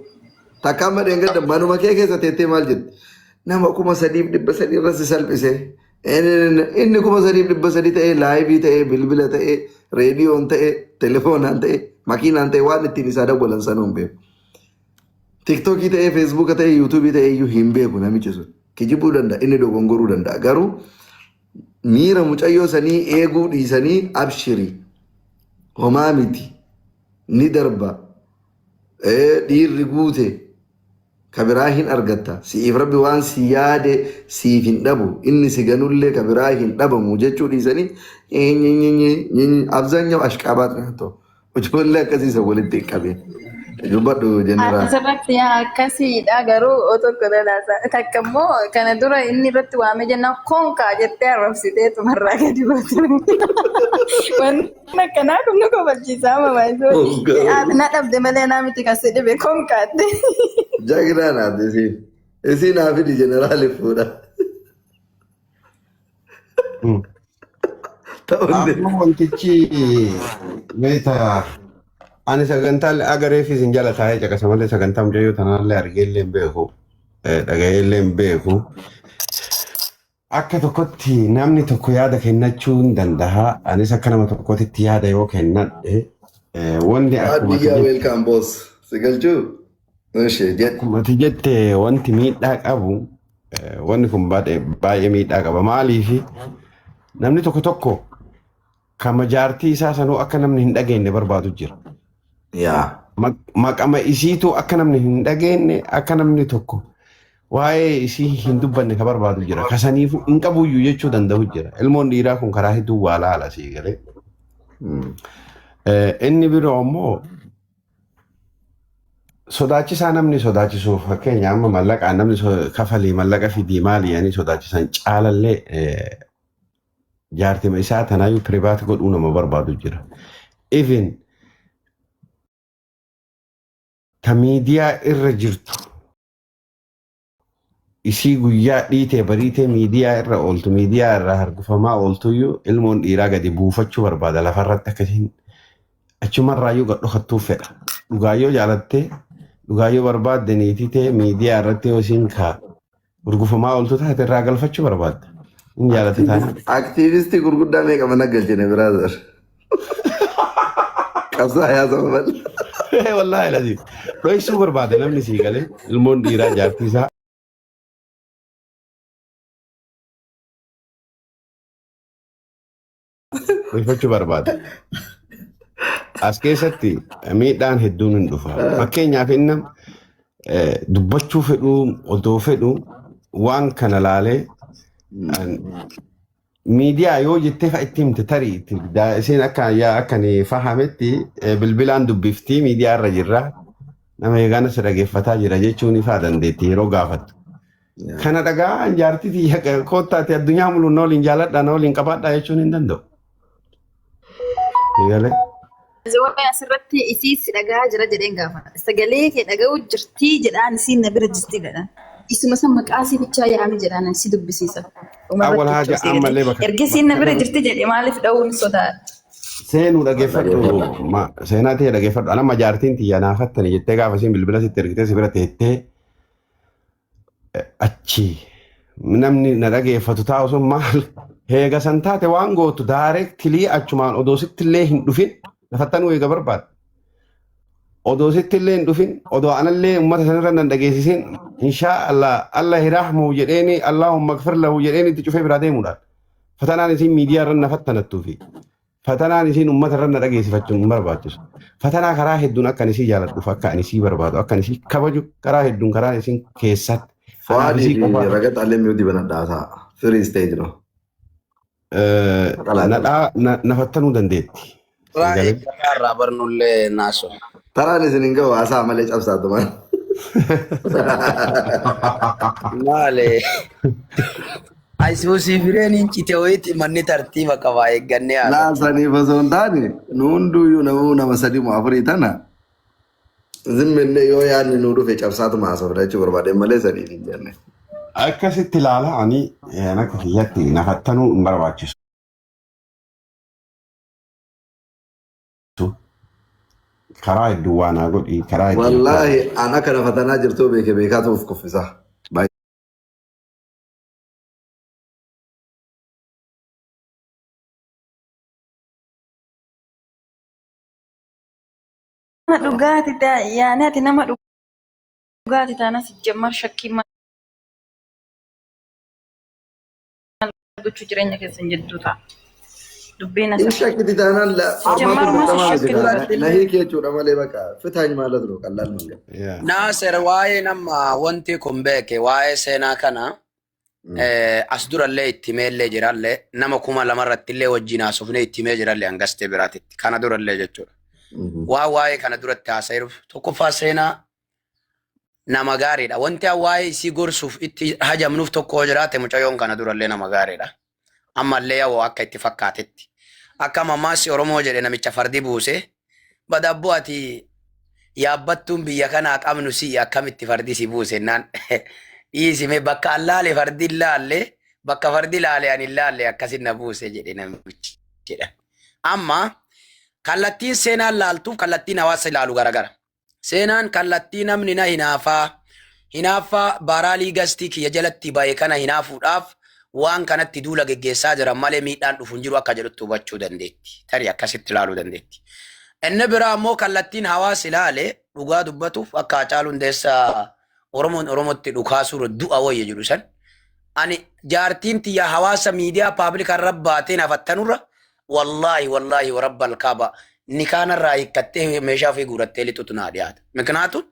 Takka amma dheengadda manuma kee keessa teettee maal jetti? Nama 3,300 irra si salphise. Inni 3,300 ta'ee laayivii ta'ee bilbila ta'ee reediyoon ta'ee telefoonaan ta'ee makiinaan ta'ee waan ittiin isaa dawwalan sanuu hin beeku. Tiktookii ta'ee feesbuuka ta'ee yuutuubii ta'ee iyyuu hin beeku namichi sun. Kijibuu danda'a inni dogongoruu danda'a garuu miira mucayyoo sanii eeguu dhiisanii abshiri homaa miti ni darba dhiirri guute ka biraa hin argatta si'iif rabbi waan si yaade siif hin dhabu inni si ganullee ka biraa hin dhabamu jechuu dhiisanii abzaanyaw ashqaabaat naatoo ijoollee akkasii isa walitti hin qabin dubbadhu jeneraal. Asirratti yaa akkasiidha garuu tokko dalaasa. Takka immoo kana dura inni irratti waamee jennaan konkaa jettee arrabsitee tumarraa gadi baate. Wanni akkanaa kun nu kofalchiisa amma baay'isuu. Na dhabde malee naa miti kan si dhibe konkaatte. Jagnaa naati isiin. Isiin haa fidi jeneraali fuudha. Ta'ullee. Amma wantichi beektaa ani sagantaa agareefis hin jala taa'ee caqasa malee sagantaa mucayyoo tanaallee argeellee hin beeku dhaga'eellee hin beeku. Akka tokkotti namni tokko yaada kennachuu hin danda'a. Anis akka nama tokkootitti yaada yoo kennadhe wanti akkuma ati Biyya jette welcome boss. Si galchuu? Ishee jedhe. akkuma ati jette wanti miidhaa qabu wanni kun baay'ee miidhaa qaba. Maaliif namni tokko tokko kama jaartii isaa sanuu akka namni hin dhageenye barbaadu jira. Yaa. Maqama isiitu akka namni hin dhageenye akka namni tokko waa'ee isii hin dubbanne ka barbaadu jira. Kasaniifu hin qabuyyuu jechuu danda'u jira. Ilmoon dhiiraa kun karaa hedduu waa laala sii galee. Inni biroo immoo sodaachisaa namni sodaachisuuf fakkeenya amma mallaqaan namni kafalii mallaqa fidii maali jedhanii sodaachisan caalallee jaartima isaa tanaayyuu private godhuu nama barbaadu jira. Even ta miidiyaa irra jirtu isii guyyaa dhiitee bariitee miidiyaa irra ooltu miidiyaa irraa hargufamaa ooltuyyuu ilmoon dhiiraa gadi buufachuu barbaada lafarratti akkasiin achumarraayyuu gad dhokattuuf fedha. Dhugaayyoo jaalattee dhugaayyoo barbaadde niitii ta'e miidiyaa irratti yoo isiin kaa gurgufamaa ooltu taate irraa galfachuu barbaadda. Hin jaalatte taanaan. Aktiivistii gurguddaa meeqa mana galchine brother. Qabsaa yaa saba bal'aa. Wallaahi lazi. Dhoksuu barbaada namni sii galee ilmoon dhiiraa jaartii isaa dhoksachuu barbaada. As keessatti miidhaan hedduun hin dhufa. Fakkeenyaaf inni dubbachuu fedhu odoo fedhu waan kana laalee miidiyaa yoo jettee fa itti himte tarii itti isheen akka yaa akka ani fahametti bilbilaan dubbiftii miidiyaa irra jirra. Nama eegaana si dhageeffataa jira jechuun ifaa dandeetti yeroo gaafattu. Kana dhagaa jaartii tiyya koottaati addunyaa muluun na waliin jaaladha na waliin qabaadha jechuun hin danda'u. Eegalee. Waa'ee asirratti isii si dhagaa jira jedheen gaafadha. Sagalee kee dhaga'u jirtii jedhaan isiin na bira jirti jedhaan. Isuma san maqaa isii bichaa yaami jedhaan si dubbisiisa. Awwal haaja ammallee bakka Erga isiin na bira jirti jedhe maaliif dha'uun sodaadha. Seenuu dhageeffadhu seenaa ta'e dhageeffadhu anamma jaartiin tiyya naafattani jettee gaafa isiin bilbila sitti ergitee si bira teettee achi namni na dhageeffatu taa'u sun maal heega san taate waan gootu daareektilii achumaan odoo sitti illee hin dhufin lafattanuu eega barbaada. Odoo sitti illee hin dhufin odoo anallee uummata sanirra nan dhageessisin inshaa Allah Allah hirahmu jedheeni Allahumma gfir lahu jedheeni itti cufee biraa deemuudhaan. Fatanaan isiin miidiyaa irra na fattanattuu fi fatanaan isiin uummata irra na dhageessifachuun hin barbaachisu. Fatanaa karaa hedduun akka ani isii jaaladhuuf akka ani isii barbaadu akka ani isii kabaju karaa hedduun karaan isiin keessatti anaaf Fuadii isii fi qofa ragaxaallee mute banadhaa ta'a. Free stage no. Nadhaa na fattanuu dandeetti. Irraa Galee. eeggataa irraa barnullee naasu. Taraan isin hin gahu haasaa malee cabsaatu maal. Maali? Ayisuusii fireen hin cite wayiiti manni tartiiba qaba eeggannee haasofna. Laasaniif osoo hin taane nu hunduyyuu namuu nama sadii moo afurii tana zimmillee yoo yaadni nuu dhufe cabsaatuma haasofna jechuu barbaade malee sadiif hin jenne. Akkasitti ilaala ani akka kiyyatti na fattanuu hin barbaachisu. Karaa hedduu waa naa godhi karaa hedduu. Wallaahi an akka na fatanaa jirtuu beeke beekaatu of kuffisa. Nama dhugaati yaani ati nama dhugaati taanas jammar shakkii maal gochuu jireenya keessan jidduu ta'a. Dubbiin In asa. shakkiti taanaan Jammar qormaata maal dirqamaa miti shakkii kaa. Na hiiki jechuudha malee bakka fitaany ማለት ነው ቀላል መንገድ። Naasir waa'ee nama wanti kun beeke waa'ee seenaa kana as durallee itti himeellee jirallee nama 2000 irratti illee wajjin haasofnee itti himee jirallee hangastee biraatitti kana durallee jechuudha. Waa waa'ee kana duratti haasa'eeruuf tokkoffaa seenaa nama gaariidha. Wanti an waa'ee isii gorsuuf itti hajamnuuf tokko yoo jiraate mucayyoon kana durallee nama gaariidha. Ammallee yoo akka itti fakkaatetti. Akka mammaassi Oromoo jedhe namicha fardi buuse badabboo ati yaabbattuun biyya kanaa qabnu si'i akkamitti fardi si buuse naan dhiisime bakka an laale fardi hin laalle bakka fardi laale ani hin laalle akkasin na buuse jedhe namichi jedha. Amma kallattiin seenaan laaltuuf kallattiin hawaasa ilaalu garagara. Seenaan kallattii namni na hinaafaa hinaaffaa baaraalii gastii kiyya jalatti bahe kana hinaafuudhaaf waan kanatti duula geggeessaa jiran malee miidhaan dhufu hin jiru akka jedhutti hubachuu dandeetti. Tarii akkasitti ilaaluu dandeetti. Inni biraa immoo kallattiin hawaasa ilaale dhugaa dubbatuuf akka Hacaaluu Hundeessaa Oromoon Oromootti dhukaasuu du'a wayya jedhu san ani jaartiin tiyya hawaasa miidiyaa paablikaa irra baatee nafattanurra wallaahi wallaahi warabbal kaaba nikaanarraa hiikkattee meeshaa ofii guurattee lixutu naa dhiyaata. Miknaatuun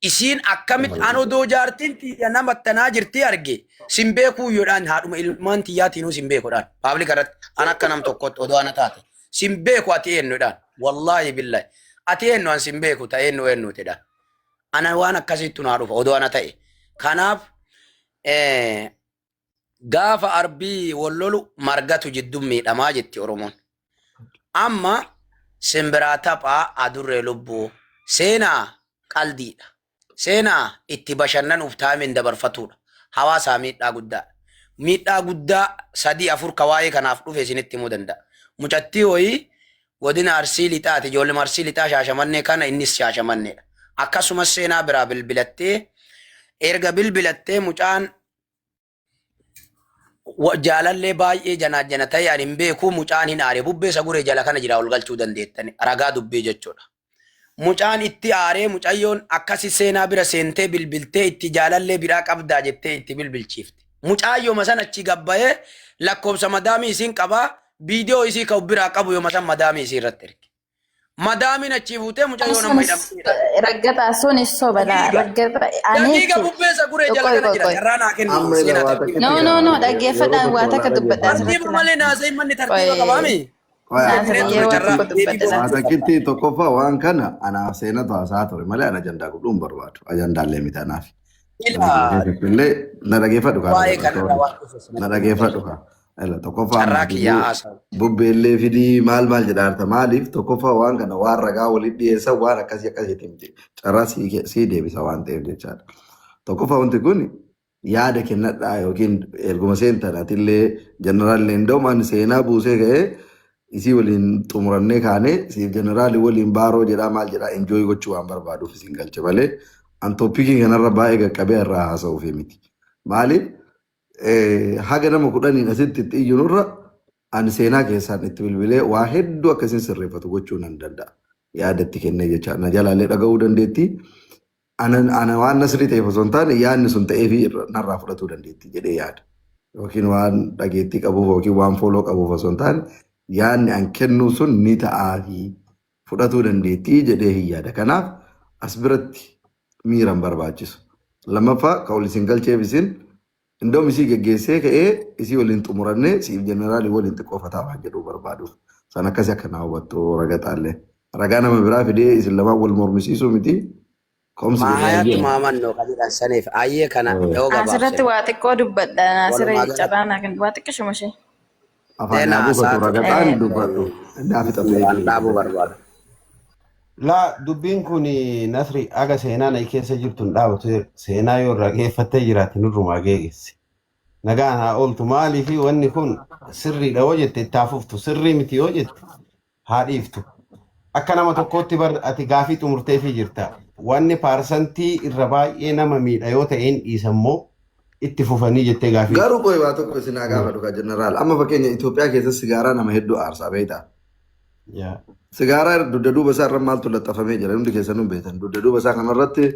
isiin akkamitti an odoo jaartiin tiyya nama tanaa jirtii arge sin beekuu yoodhaan haadhuma ilmaan tiyyaatiinuu sin beekuudhaan paablika irratti an akka nam tokkotti odoo ana taate sin beeku ati eenyudhaan wallaahi billahi ati eenyu an sin beeku ta eenyu eenyutidhaan ana waan akkasiittu naa dhufa odoo ana ta'e kanaaf gaafa arbii wal lolu margatu jidduun miidhamaa jetti Oromoon. Amma simbiraa taphaa adurree lubbuu seenaa qaldiidha. Seenaa itti bashannanuuf taamiin dabarfatudha. Hawaasaa miidhaa guddaa. Miidhaa guddaa sadii afur ka waa'ee kanaaf dhufe isinitti himuu danda'a. Mucattii wayii godina Arsii Lixaati. Ijoollee Arsii Lixaa Shaashamannee kana innis Shaashamanneedha. Akkasumas seenaa biraa bilbilattee erga bilbilattee mucaan Jaalallee baay'ee janaa jana ta'e ani hin beeku mucaan hin aare bubbee saguree jala kana jira ol galchuu dandeettani ragaa dubbii jechuudha. Mucaan itti aaree mucayyoon akkasi seenaa bira seentee bilbiltee itti jaalallee biraa qabdaa jettee itti bilbilchiifte. Mucaayyoma san achi gabbayee lakkoofsa madaamii isiin qabaa viidiyoo isii kan biraa qabu yooma san madaamii isii irratti erge. Madaamiin achii fuutee mucayyoon amma Sunis hidhamteedha. raggataa sunis soba laa Daqiiqa. raggata ani Daqiiqa jechuun bubbee saguree jala qoy kana qoy jira qoy. carraa naa kenni Amma ila seenaa waa tartiiba. takkitti No no no gaafadha. Yeroo dhaggeeffadhaan tokko waa wal takka dubbadha dhaggeeffadha. asirratti Tartiiba laa. malee naasa'in manni Qoy tartiiba qabaami. Qoy Kennee waa ture Naasiriyyee waa carraa tokko takkitti deebii dubbadha waa laa. gochuu takkitti barbaada. tokkoffaa waan kana anaaf seenatu haasaa ture malee ana ajandaa godhuu hin barbaadu. Ajandaallee miti anaaf. Mana Ila kiyya keessatti illee na dhageeffadhu kaa waa'ee ragata kanarra sorry. waan dhufe Na sanatti hin dhageeffadhu galchu. kaa. Ila tokkoffaa Carraa amma kiyyaa bubbee haasa'u. bubbeellee fidii maal maal jedha harta maaliif tokkoffaa waan kana waan ragaa walitti dhiyeessan waan akkasii akkasiitti miti. Carraa sii deebisa waan ta'eef jechaadha. Tokkoffaa wanti kun yaada kennadhaa yookiin erguma seentan atillee jeneraal Leendomaan seenaa buusee ka'ee isii waliin xumurannee kaanee siif jeneraali waliin baaroo jedhaa maal jedhaa enjoy gochuu waan barbaaduuf isin galche malee an toppikii kanarra baay'ee qaqqabee irraa haasa'uuf miti. Maaliif haga nama 10n asitti itti iyyinurra ani seenaa keessaan itti bilbilee waa hedduu akkasiin sirreeffatu gochuu nan danda'a. Yaada itti kennee jecha na jalaallee dhaga'uu dandeetti. Ana waan nasrii ta'eef osoo hin taane yaadni sun ta'eefi narraa fudhatuu dandeetti jedhee yaada. Yookiin waan dhageettii qabuuf yookiin waan fooloo qabuuf osoo hin taane yaadni an kennuu sun ni ta'aafi fudhatuu dandeettii jedhee hin yaada. Kanaaf as biratti miira hin barbaachisu. Lammaffaa kan ol isin galcheef isin indoom isii geggeessee ka'ee isii waliin xumurannee siif jeneraalii waliin xiqqoo fataa waan jedhuu barbaaduuf. San akkasii akka naa hubattu ragaxaallee. Ragaa nama biraa fidee isin lamaan wal mormisiisuu miti. Ka'umsi Maa keenya hayattu baay'ee. maa mannoo kan jedhan saniif ayyee kana yoo Asirratti gabaabsine. waa xiqqoo dubbadha Naasiree Walumaa galatti carraa naa kennu waa xiqqishuma ishee. Afaan seenaa naa buufatu haasa'aa ture. ragaxaan dubbadhu. Naa fixatu Waan eegi. dhaabuu barbaada. Laa dubbiin kun Nasri aga seenaan ay keessa jirtu hin dhaabatu seenaa yoo irraa geeffattee jiraate nurrumaa geegesse. Nagaan haa ooltu maaliif wanni kun sirriidha yoo jette itti haa fuftu sirrii miti yoo jette haa dhiiftu. Akka nama tokkootti bar ati gaafii xumurteefii jirta. Wanni paarsantii irra baay'ee nama miidha yoo ta'een dhiisammoo itti fufanii jettee gaafii. Garuu qoy waa tokko isin haa gaafadhu kaa jeneraal. Amma fakkeenya Itoophiyaa keessa sigaaraa nama hedduu aarsaa beektaa? Yaa. Sigaaraa dugda duuba isaa irra maaltu laxxafamee jira? Hundi keessanuu beektan. Dugda duuba isaa kanarratti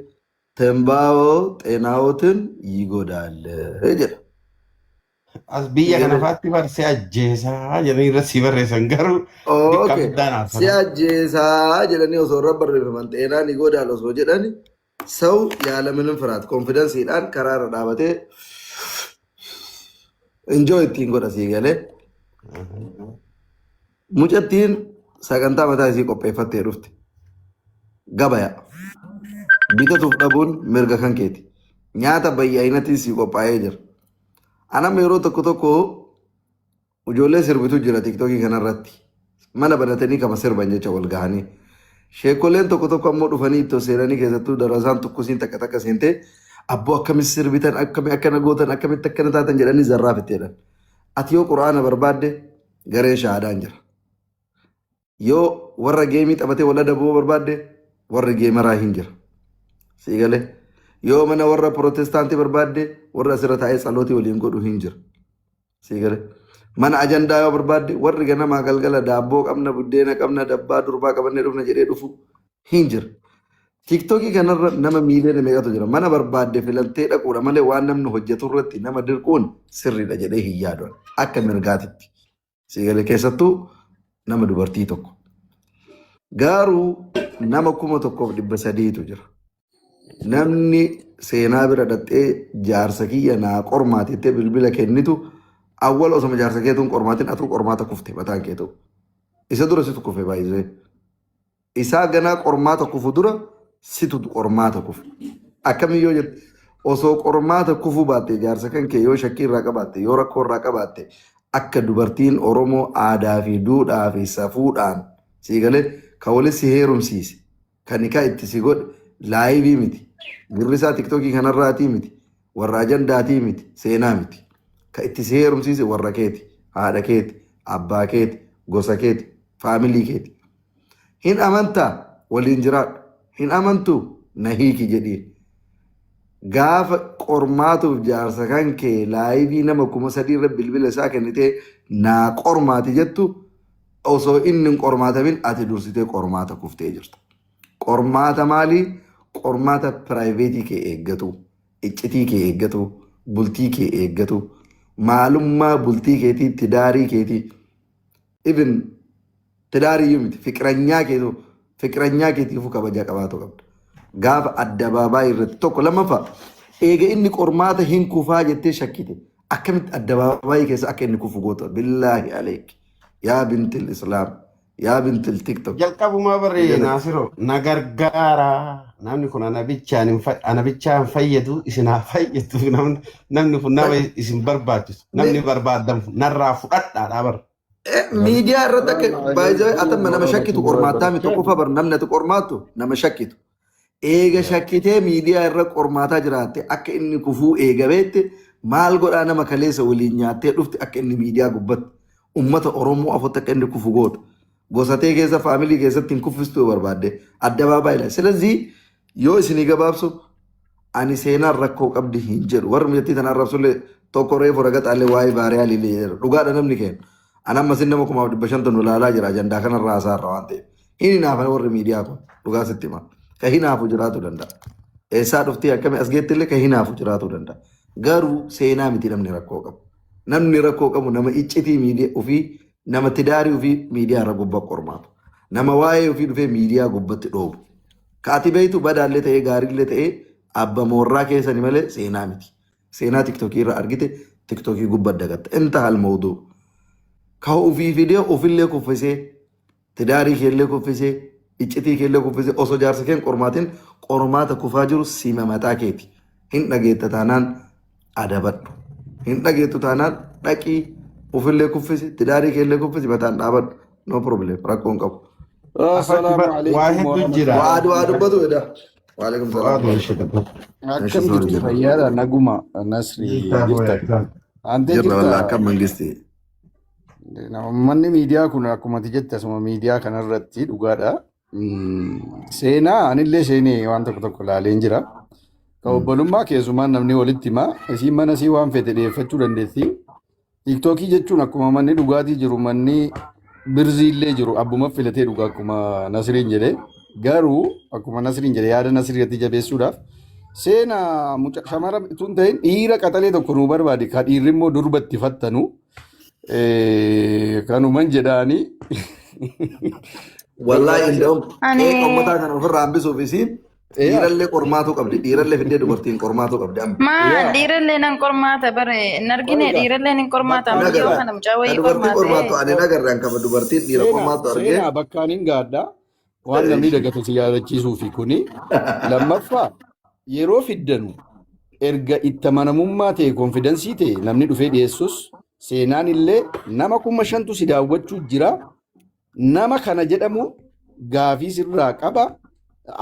Tembaawoo xeenaawootiin yigodaal jedha. As biyya kana faatti bar si ajjeesaa jedhanii irra si barreessan garuu diqqaa Okay. guddaan Si haasa'an. ajjeesaa jedhanii osoo irra barreeffaman xeenaan yigodaal osoo jedhani saw yaalaminin firaat konfidensiidhaan karaa irra dhaabatee enjoy ittiin godha sii galee. Mucattiin sagantaa mataa isii qopheeffattee dhufte. Gabaya. Bitatuuf dhabuun mirga kan keeti. Nyaata bayya'inatiin sii qophaa'ee jira. Anam yeroo tokko tokko ijoollee sirbitu jira tiktookii kanarratti. Mana banatanii kama sirban jecha wal gahanii. Sheekoleen tokko tokko ammoo dhufanii ittoo seenanii keessattuu darasaan tokkosiin takka takka seentee abboo akkamitti sirbitan akkami akkana gootan akkamitti akkana taatan jedhanii zarraaf itti jedhan. Ati yoo quraana barbaadde gareen shahaadaan jira. Yoo warra geemii taphatee wal adabuu barbaadde warri geemaraa hin jira. Sii galee. Yoo mana warra pirootestaantii barbaadde warra asirra taa'ee tsalootii waliin godhu hin jira. Sii galee. Mana ajandaa yoo barbaadde warri ganamaa galgala daabboo qabna buddeena qabna dabbaa durbaa qabannee dhufna jedhee dhufu hin jira. Tiiktookii kanarra nama miiliyoona meeqatu jira. Mana barbaadde filattee dhaquudha malee waan namni hojjetu irratti nama dirquun sirriidha jedhee hin yaadu. Akka mirgaatitti. Sii galee keessattuu nama dubartii tokko. Garuu nama 1300tu jira. Namni seenaa bira dhaxxee jaarsa kiyya naa qormaati jettee bilbila kennitu awwal osoma jaarsa keetuun qormaatiin atuu qormaata kufte mataan keetu. Isa dura situ kufe baay'isee. Isaa ganaa qormaata kufu dura situ qormaata kufe. Akkamiin yoo jette osoo qormaata kufuu baatte jaarsa kan kee yoo shakkii irraa qabaatte yoo rakkoo irraa qabaatte akka dubartiin Oromoo aadaa fi duudhaa fi safuudhaan sii galee kan walitti si heerumsiise kan nikaa itti si godhe laayivii miti girrisaa tiktookii kanarraatii miti warra ajandaatii miti seenaa miti kan itti si heerumsiise warra keeti haadha keeti abbaa keeti gosa keeti faamilii keeti. Hin amantaa waliin jiraadhu. Hin amantuu na hiiki jedhiin. Gaafa qormaatuuf jaarsa kan kee live nama 3000 irra bilbila isaa kennitee naa qormaati jettu, osoo inni hin qormaatamin ati dursitee qormaata kuftee jirta. Qormaata maalii? Qormaata private kee eeggatu, iccitii kee eeggatu, bultii kee eeggatu, maalummaa bultii keetii, tidaarii keetii, even tidaarii miti, fiqiranyaa keetu, fiqiranyaa keetiifuu kabajaa qabaatu qabda. Gaafa addabaabaayii irratti tokko lammaffaa eega inni qormaata hin kufaa jettee shakkite, akkamitti addabaabaayii keessa akka inni kufu goota? Billaahi aleek, yaa bintil islaam, yaa bintil TikTok. Jalqabumaa barree Naasiroo na gargaara. Namni kun ana bichaan hin ana bichaan fayyadu, isin haa fayyadu. Namni kun nama isin barbaachisu. Namni barbaadan narraa fudhadhaadhaa bara. Miidiyaa irratti akka baay'ee atamma nama shakkitu qormaattaa miti. Tokkoffaa bar namni ati qormaattu nama shakkitu. Eega shakkitee miidiyaa irra qormaataa jiraatte, akka inni kufuu eegabeette maal godhaa? Nama kaleessa waliin nyaattee dhufte akka inni miidiyaa gubbatti ummata Oromoo afotti akka inni kufu goota. Gosatee keessa family keessatti hin kuffistuu yoo barbaadde addabaabaayidha. Silazii yoo isinii gabaabsu, ani seenaan rakkoo qabdi hin jedhu. Warri mijattii tanaan arrabsullee tokko reefu ragaxaallee waa'ee baariyaa liilee jedhu. Dhugaadha namni keenya. Ani amma sin nama 1500 nu ilaalaa jira ajandaa kanarraa haasaarra waan ta'eef. Hin hinaafan warri miidiyaa kun, dhugaa sitti hima. Ka hinaafu jiraatu danda'a. Eessaa dhuftee akkamii as geettillee ka hinaafu jiraatu danda'a. Garuu seenaa miti namni rakkoo qabu. Namni rakkoo qabu nama iccitii miidiyaa ofii, nama tidaarii ofii miidiyaa irra gubbaa qormaatu. Nama waa'ee ofii dhufee miidiyaa gubbatti dhoobu. Ka ati beektu badaallee ta'ee gaariillee ta'ee abba moorraa keessani malee seenaa miti. Seenaa TikTokii irra argite TikTokii gubbaa dagatta. Intaha al-mawduu. Ka ofii fidee ofillee kuffisee, tidaarii keellee kuffisee, iccitii keellee kuffisee, osoo jaarsa keen qormaatiin qormaata kufaa jiru sima mataa keeti. Hin dhageetta taanaan adabadhu. Hin dhageettu taanaan dhaqii ofillee kuffisi, tidaarii keellee kuffisi, mataan dhaabadhu. No problem, rakkoo hin qabu. Assalaamu Waa alaikum hedduu jira. Waa waa dubbatu edha. Waalaikum Fu'aad salaam. wal shaqatu. Akkam jirtu? Fayyaadha, naguma Nasri, jirta? Antee Jirra jirta? wallaa, akkam mangisti? Manni miidiyaa kun akkuma ati jette asuma miidiyaa kanarratti dhugaadha. Seenaa anillee seenee waan tokko tokko ilaaleen jira. Ka obbolummaa keessumaan namni walitti hima. Isiin mana isii waan fete dhiyeeffachuu dandeessi. TikTokii jechuun akkuma manni dhugaatii jiru manni birzii illee jiru, abbuma filatee dhuga akkuma Nasriin jedhe. Garuu akkuma Nasriin jedhe, yaada Nasrii irratti jabeessuudhaaf, seenaa mucaa shamara tun ta'in dhiira qaxalee tokko nuu barbaade, ka dhiirri immoo durba itti fattanu kanuman jedhaanii. Wallaahi inda'um Ani qeeqa uummataa kana ofirraa hambisuuf isiin dhiirallee qormaatuu qabdi. Dhiirallee fiddee dubartiin qormaatuu qabdi amma. Maal Yaa dhiirallee nan qormaata bare hin argine, Oiga dhiirallee nin qormaata bakka amma Hin dhiyoo agarre. kana mucaa Ka wayii dubartii qormaate. qormaattu ani hin agarre, an kama dubartiin dhiira Seenaa qormaattu argee. seenaa bakkaan hin gaadha waan namni dagatu si yaadachiisuufi. Kuni lammaffaa, yeroo fiddanu erga itti amanamummaa ta'e, confidence ta'e, namni dhufee dhiyeessus seenaan illee nama 5000tu si daawwachuu jira, nama kana jedhamu gaafii sirraa qaba,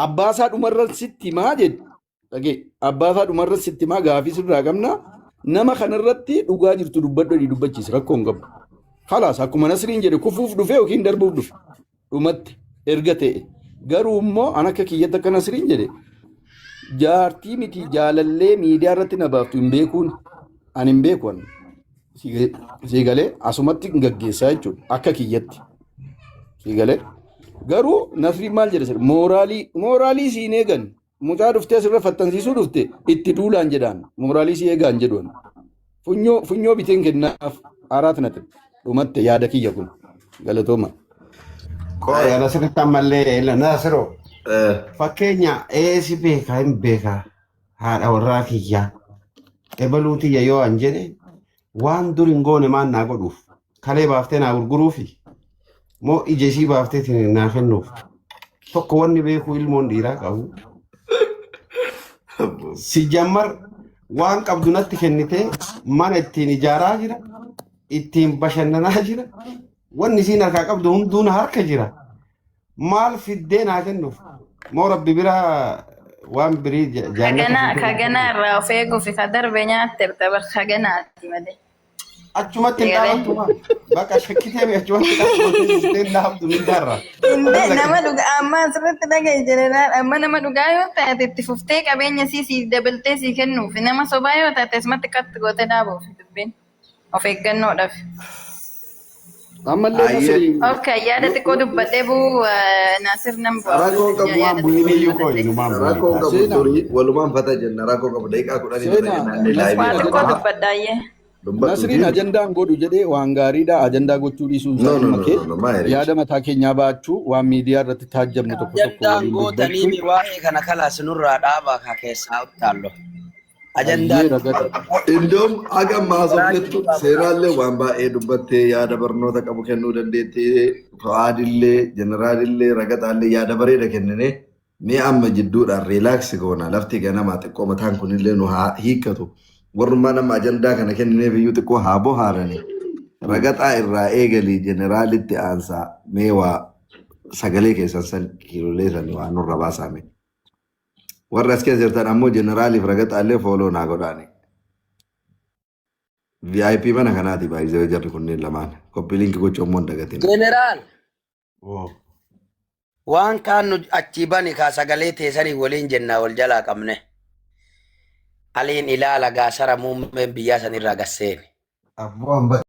abbaasaa dhumarra sitti himaa jedhu dhagee, abbaasaa dhumarra sitti himaa, gaafii sirraa qabna, nama kanarratti dhugaa jirtu dubbadhu jedhii dubbachiisi, rakkoo hin qabu. Kalaas akkuma Nasriin jedhe, kufuuf dhufe yookiin darbuuf dhufe dhumatti erga ta'e, garuu immoo an akka kiyyatti, akka Nasriin jedhe, jaartii miti jaalallee miidiyaa irratti na baaftu hin beekuun ani hin beeku. Ani sii galee asumatti hin gaggeessaa jechuudha akka kiyyatti, sii galee. Garuu Nasriin maal jedhe sir, mooraalii siin eegan, mucaa dhuftee asirra fattansiisuu dhufte itti duulaan jedhaan, mooraalii si eegaan jedhuun funyoo biteen kennaaf araat nate dhumatte. Yaada kiyya kun, galatooma. Qoya asirratti ammallee Nasiroo fakkeenya eesi beekaa hin beekaa haadha warraa kiyyaa ebaluu tiyya yoo an jedhe, waan dur hin goone maan naa godhuuf, kalee baaftee naa gurguruufi moo ija ishii baaftee naa kennuuf? Tokko wanni beekuu ilmoon dhiiraa qabu si jammar waan qabdu natti kennitee mana ittiin ijaaraa jira, ittiin bashannanaa jira, wanni isiin harkaa qabdu hunduu na harka jira. Maal fiddee naa kennuuf moo rabbi biraa waan birii jaannata Kaganaa fiddee naa kaganaa kennuuf? irraa of eeguuf ka darbe nyaatte bar kaganaati malee. Achumatti hin Eegalee. dhaabattu maa? Bakka shakkitee mi achumatti dhaabattu hin dhaabdu mindaarra. Inde nama dhugaa amma asirratti dhagaye jeneraal amma nama dhugaa yoo taate itti fuftee qabeenya sii sii dabaltee sii kennuuf nama sobaa yoo taate asumatti qatti gootee dhaabuuf dubbiin of eeggannoodhaaf. Ammallee Ayyee. Nasrii Okay, yaada xiqqoo dubbadhee buu Naasir nan bu'a. Rakkoo qabu Yaada Bu'iin xiqqoo iyyuu koo dubbadhee. inumaan Rakkoo bu'iin. qabu Seenaa. turii walumaan fata jenna rakkoo qabu daqiiqaa 10 fata Seenaa jenna illee Nasriin live Waa xiqqoo ajandaa dubbadhaayyee. Nasriin ajandaan godhu jedhee waan gaariidha. Ajandaa gochuu dhiisuun isaa No, no, dhimma no, kee no, no, maa herreega. yaada mataa keenyaa baachuu waan miidiyaa irratti taajjabnu tokko tokko Ajandaan waliin gootanii dubbachuu. waa'ee kana kalaas nurraa dhaabaa ka keessaa uttaallo. Ayyee Ajandaan ragada. Indoom haga ammaa haasofnettu seenaallee waan baay'ee dubbattee yaada barnoota qabu kennuu dandeettee Fu'aadillee jeneraalillee ragaxaallee yaada bareeda kennine mee amma jidduudhaan relax goona lafti ganamaa xiqqoo mataan kunillee nu haa hiikkatu warrummaan amma ajandaa kana kennineef iyyuu xiqqoo haa bohaarani ragaxaa irraa eegalii jeneraalitti aansaa mee waa sagalee keessan san kiilolee san waa nurra baasaame. Warri as keessa jirtan ammoo jeneraaliif ragaxaallee follow naa godhaani. VIP mana kanaati baay'isee jarri kunneen lamaan. Copy link gochuu ammoo hin dagatina. Jeneraal Oh. waan kaan nu achii bani kaa sagalee teessanii waliin jennaa wal jalaa qabne. Aliin ilaala gaasara muummeen biyyaa sanirraa gasseeni. Abboo hamba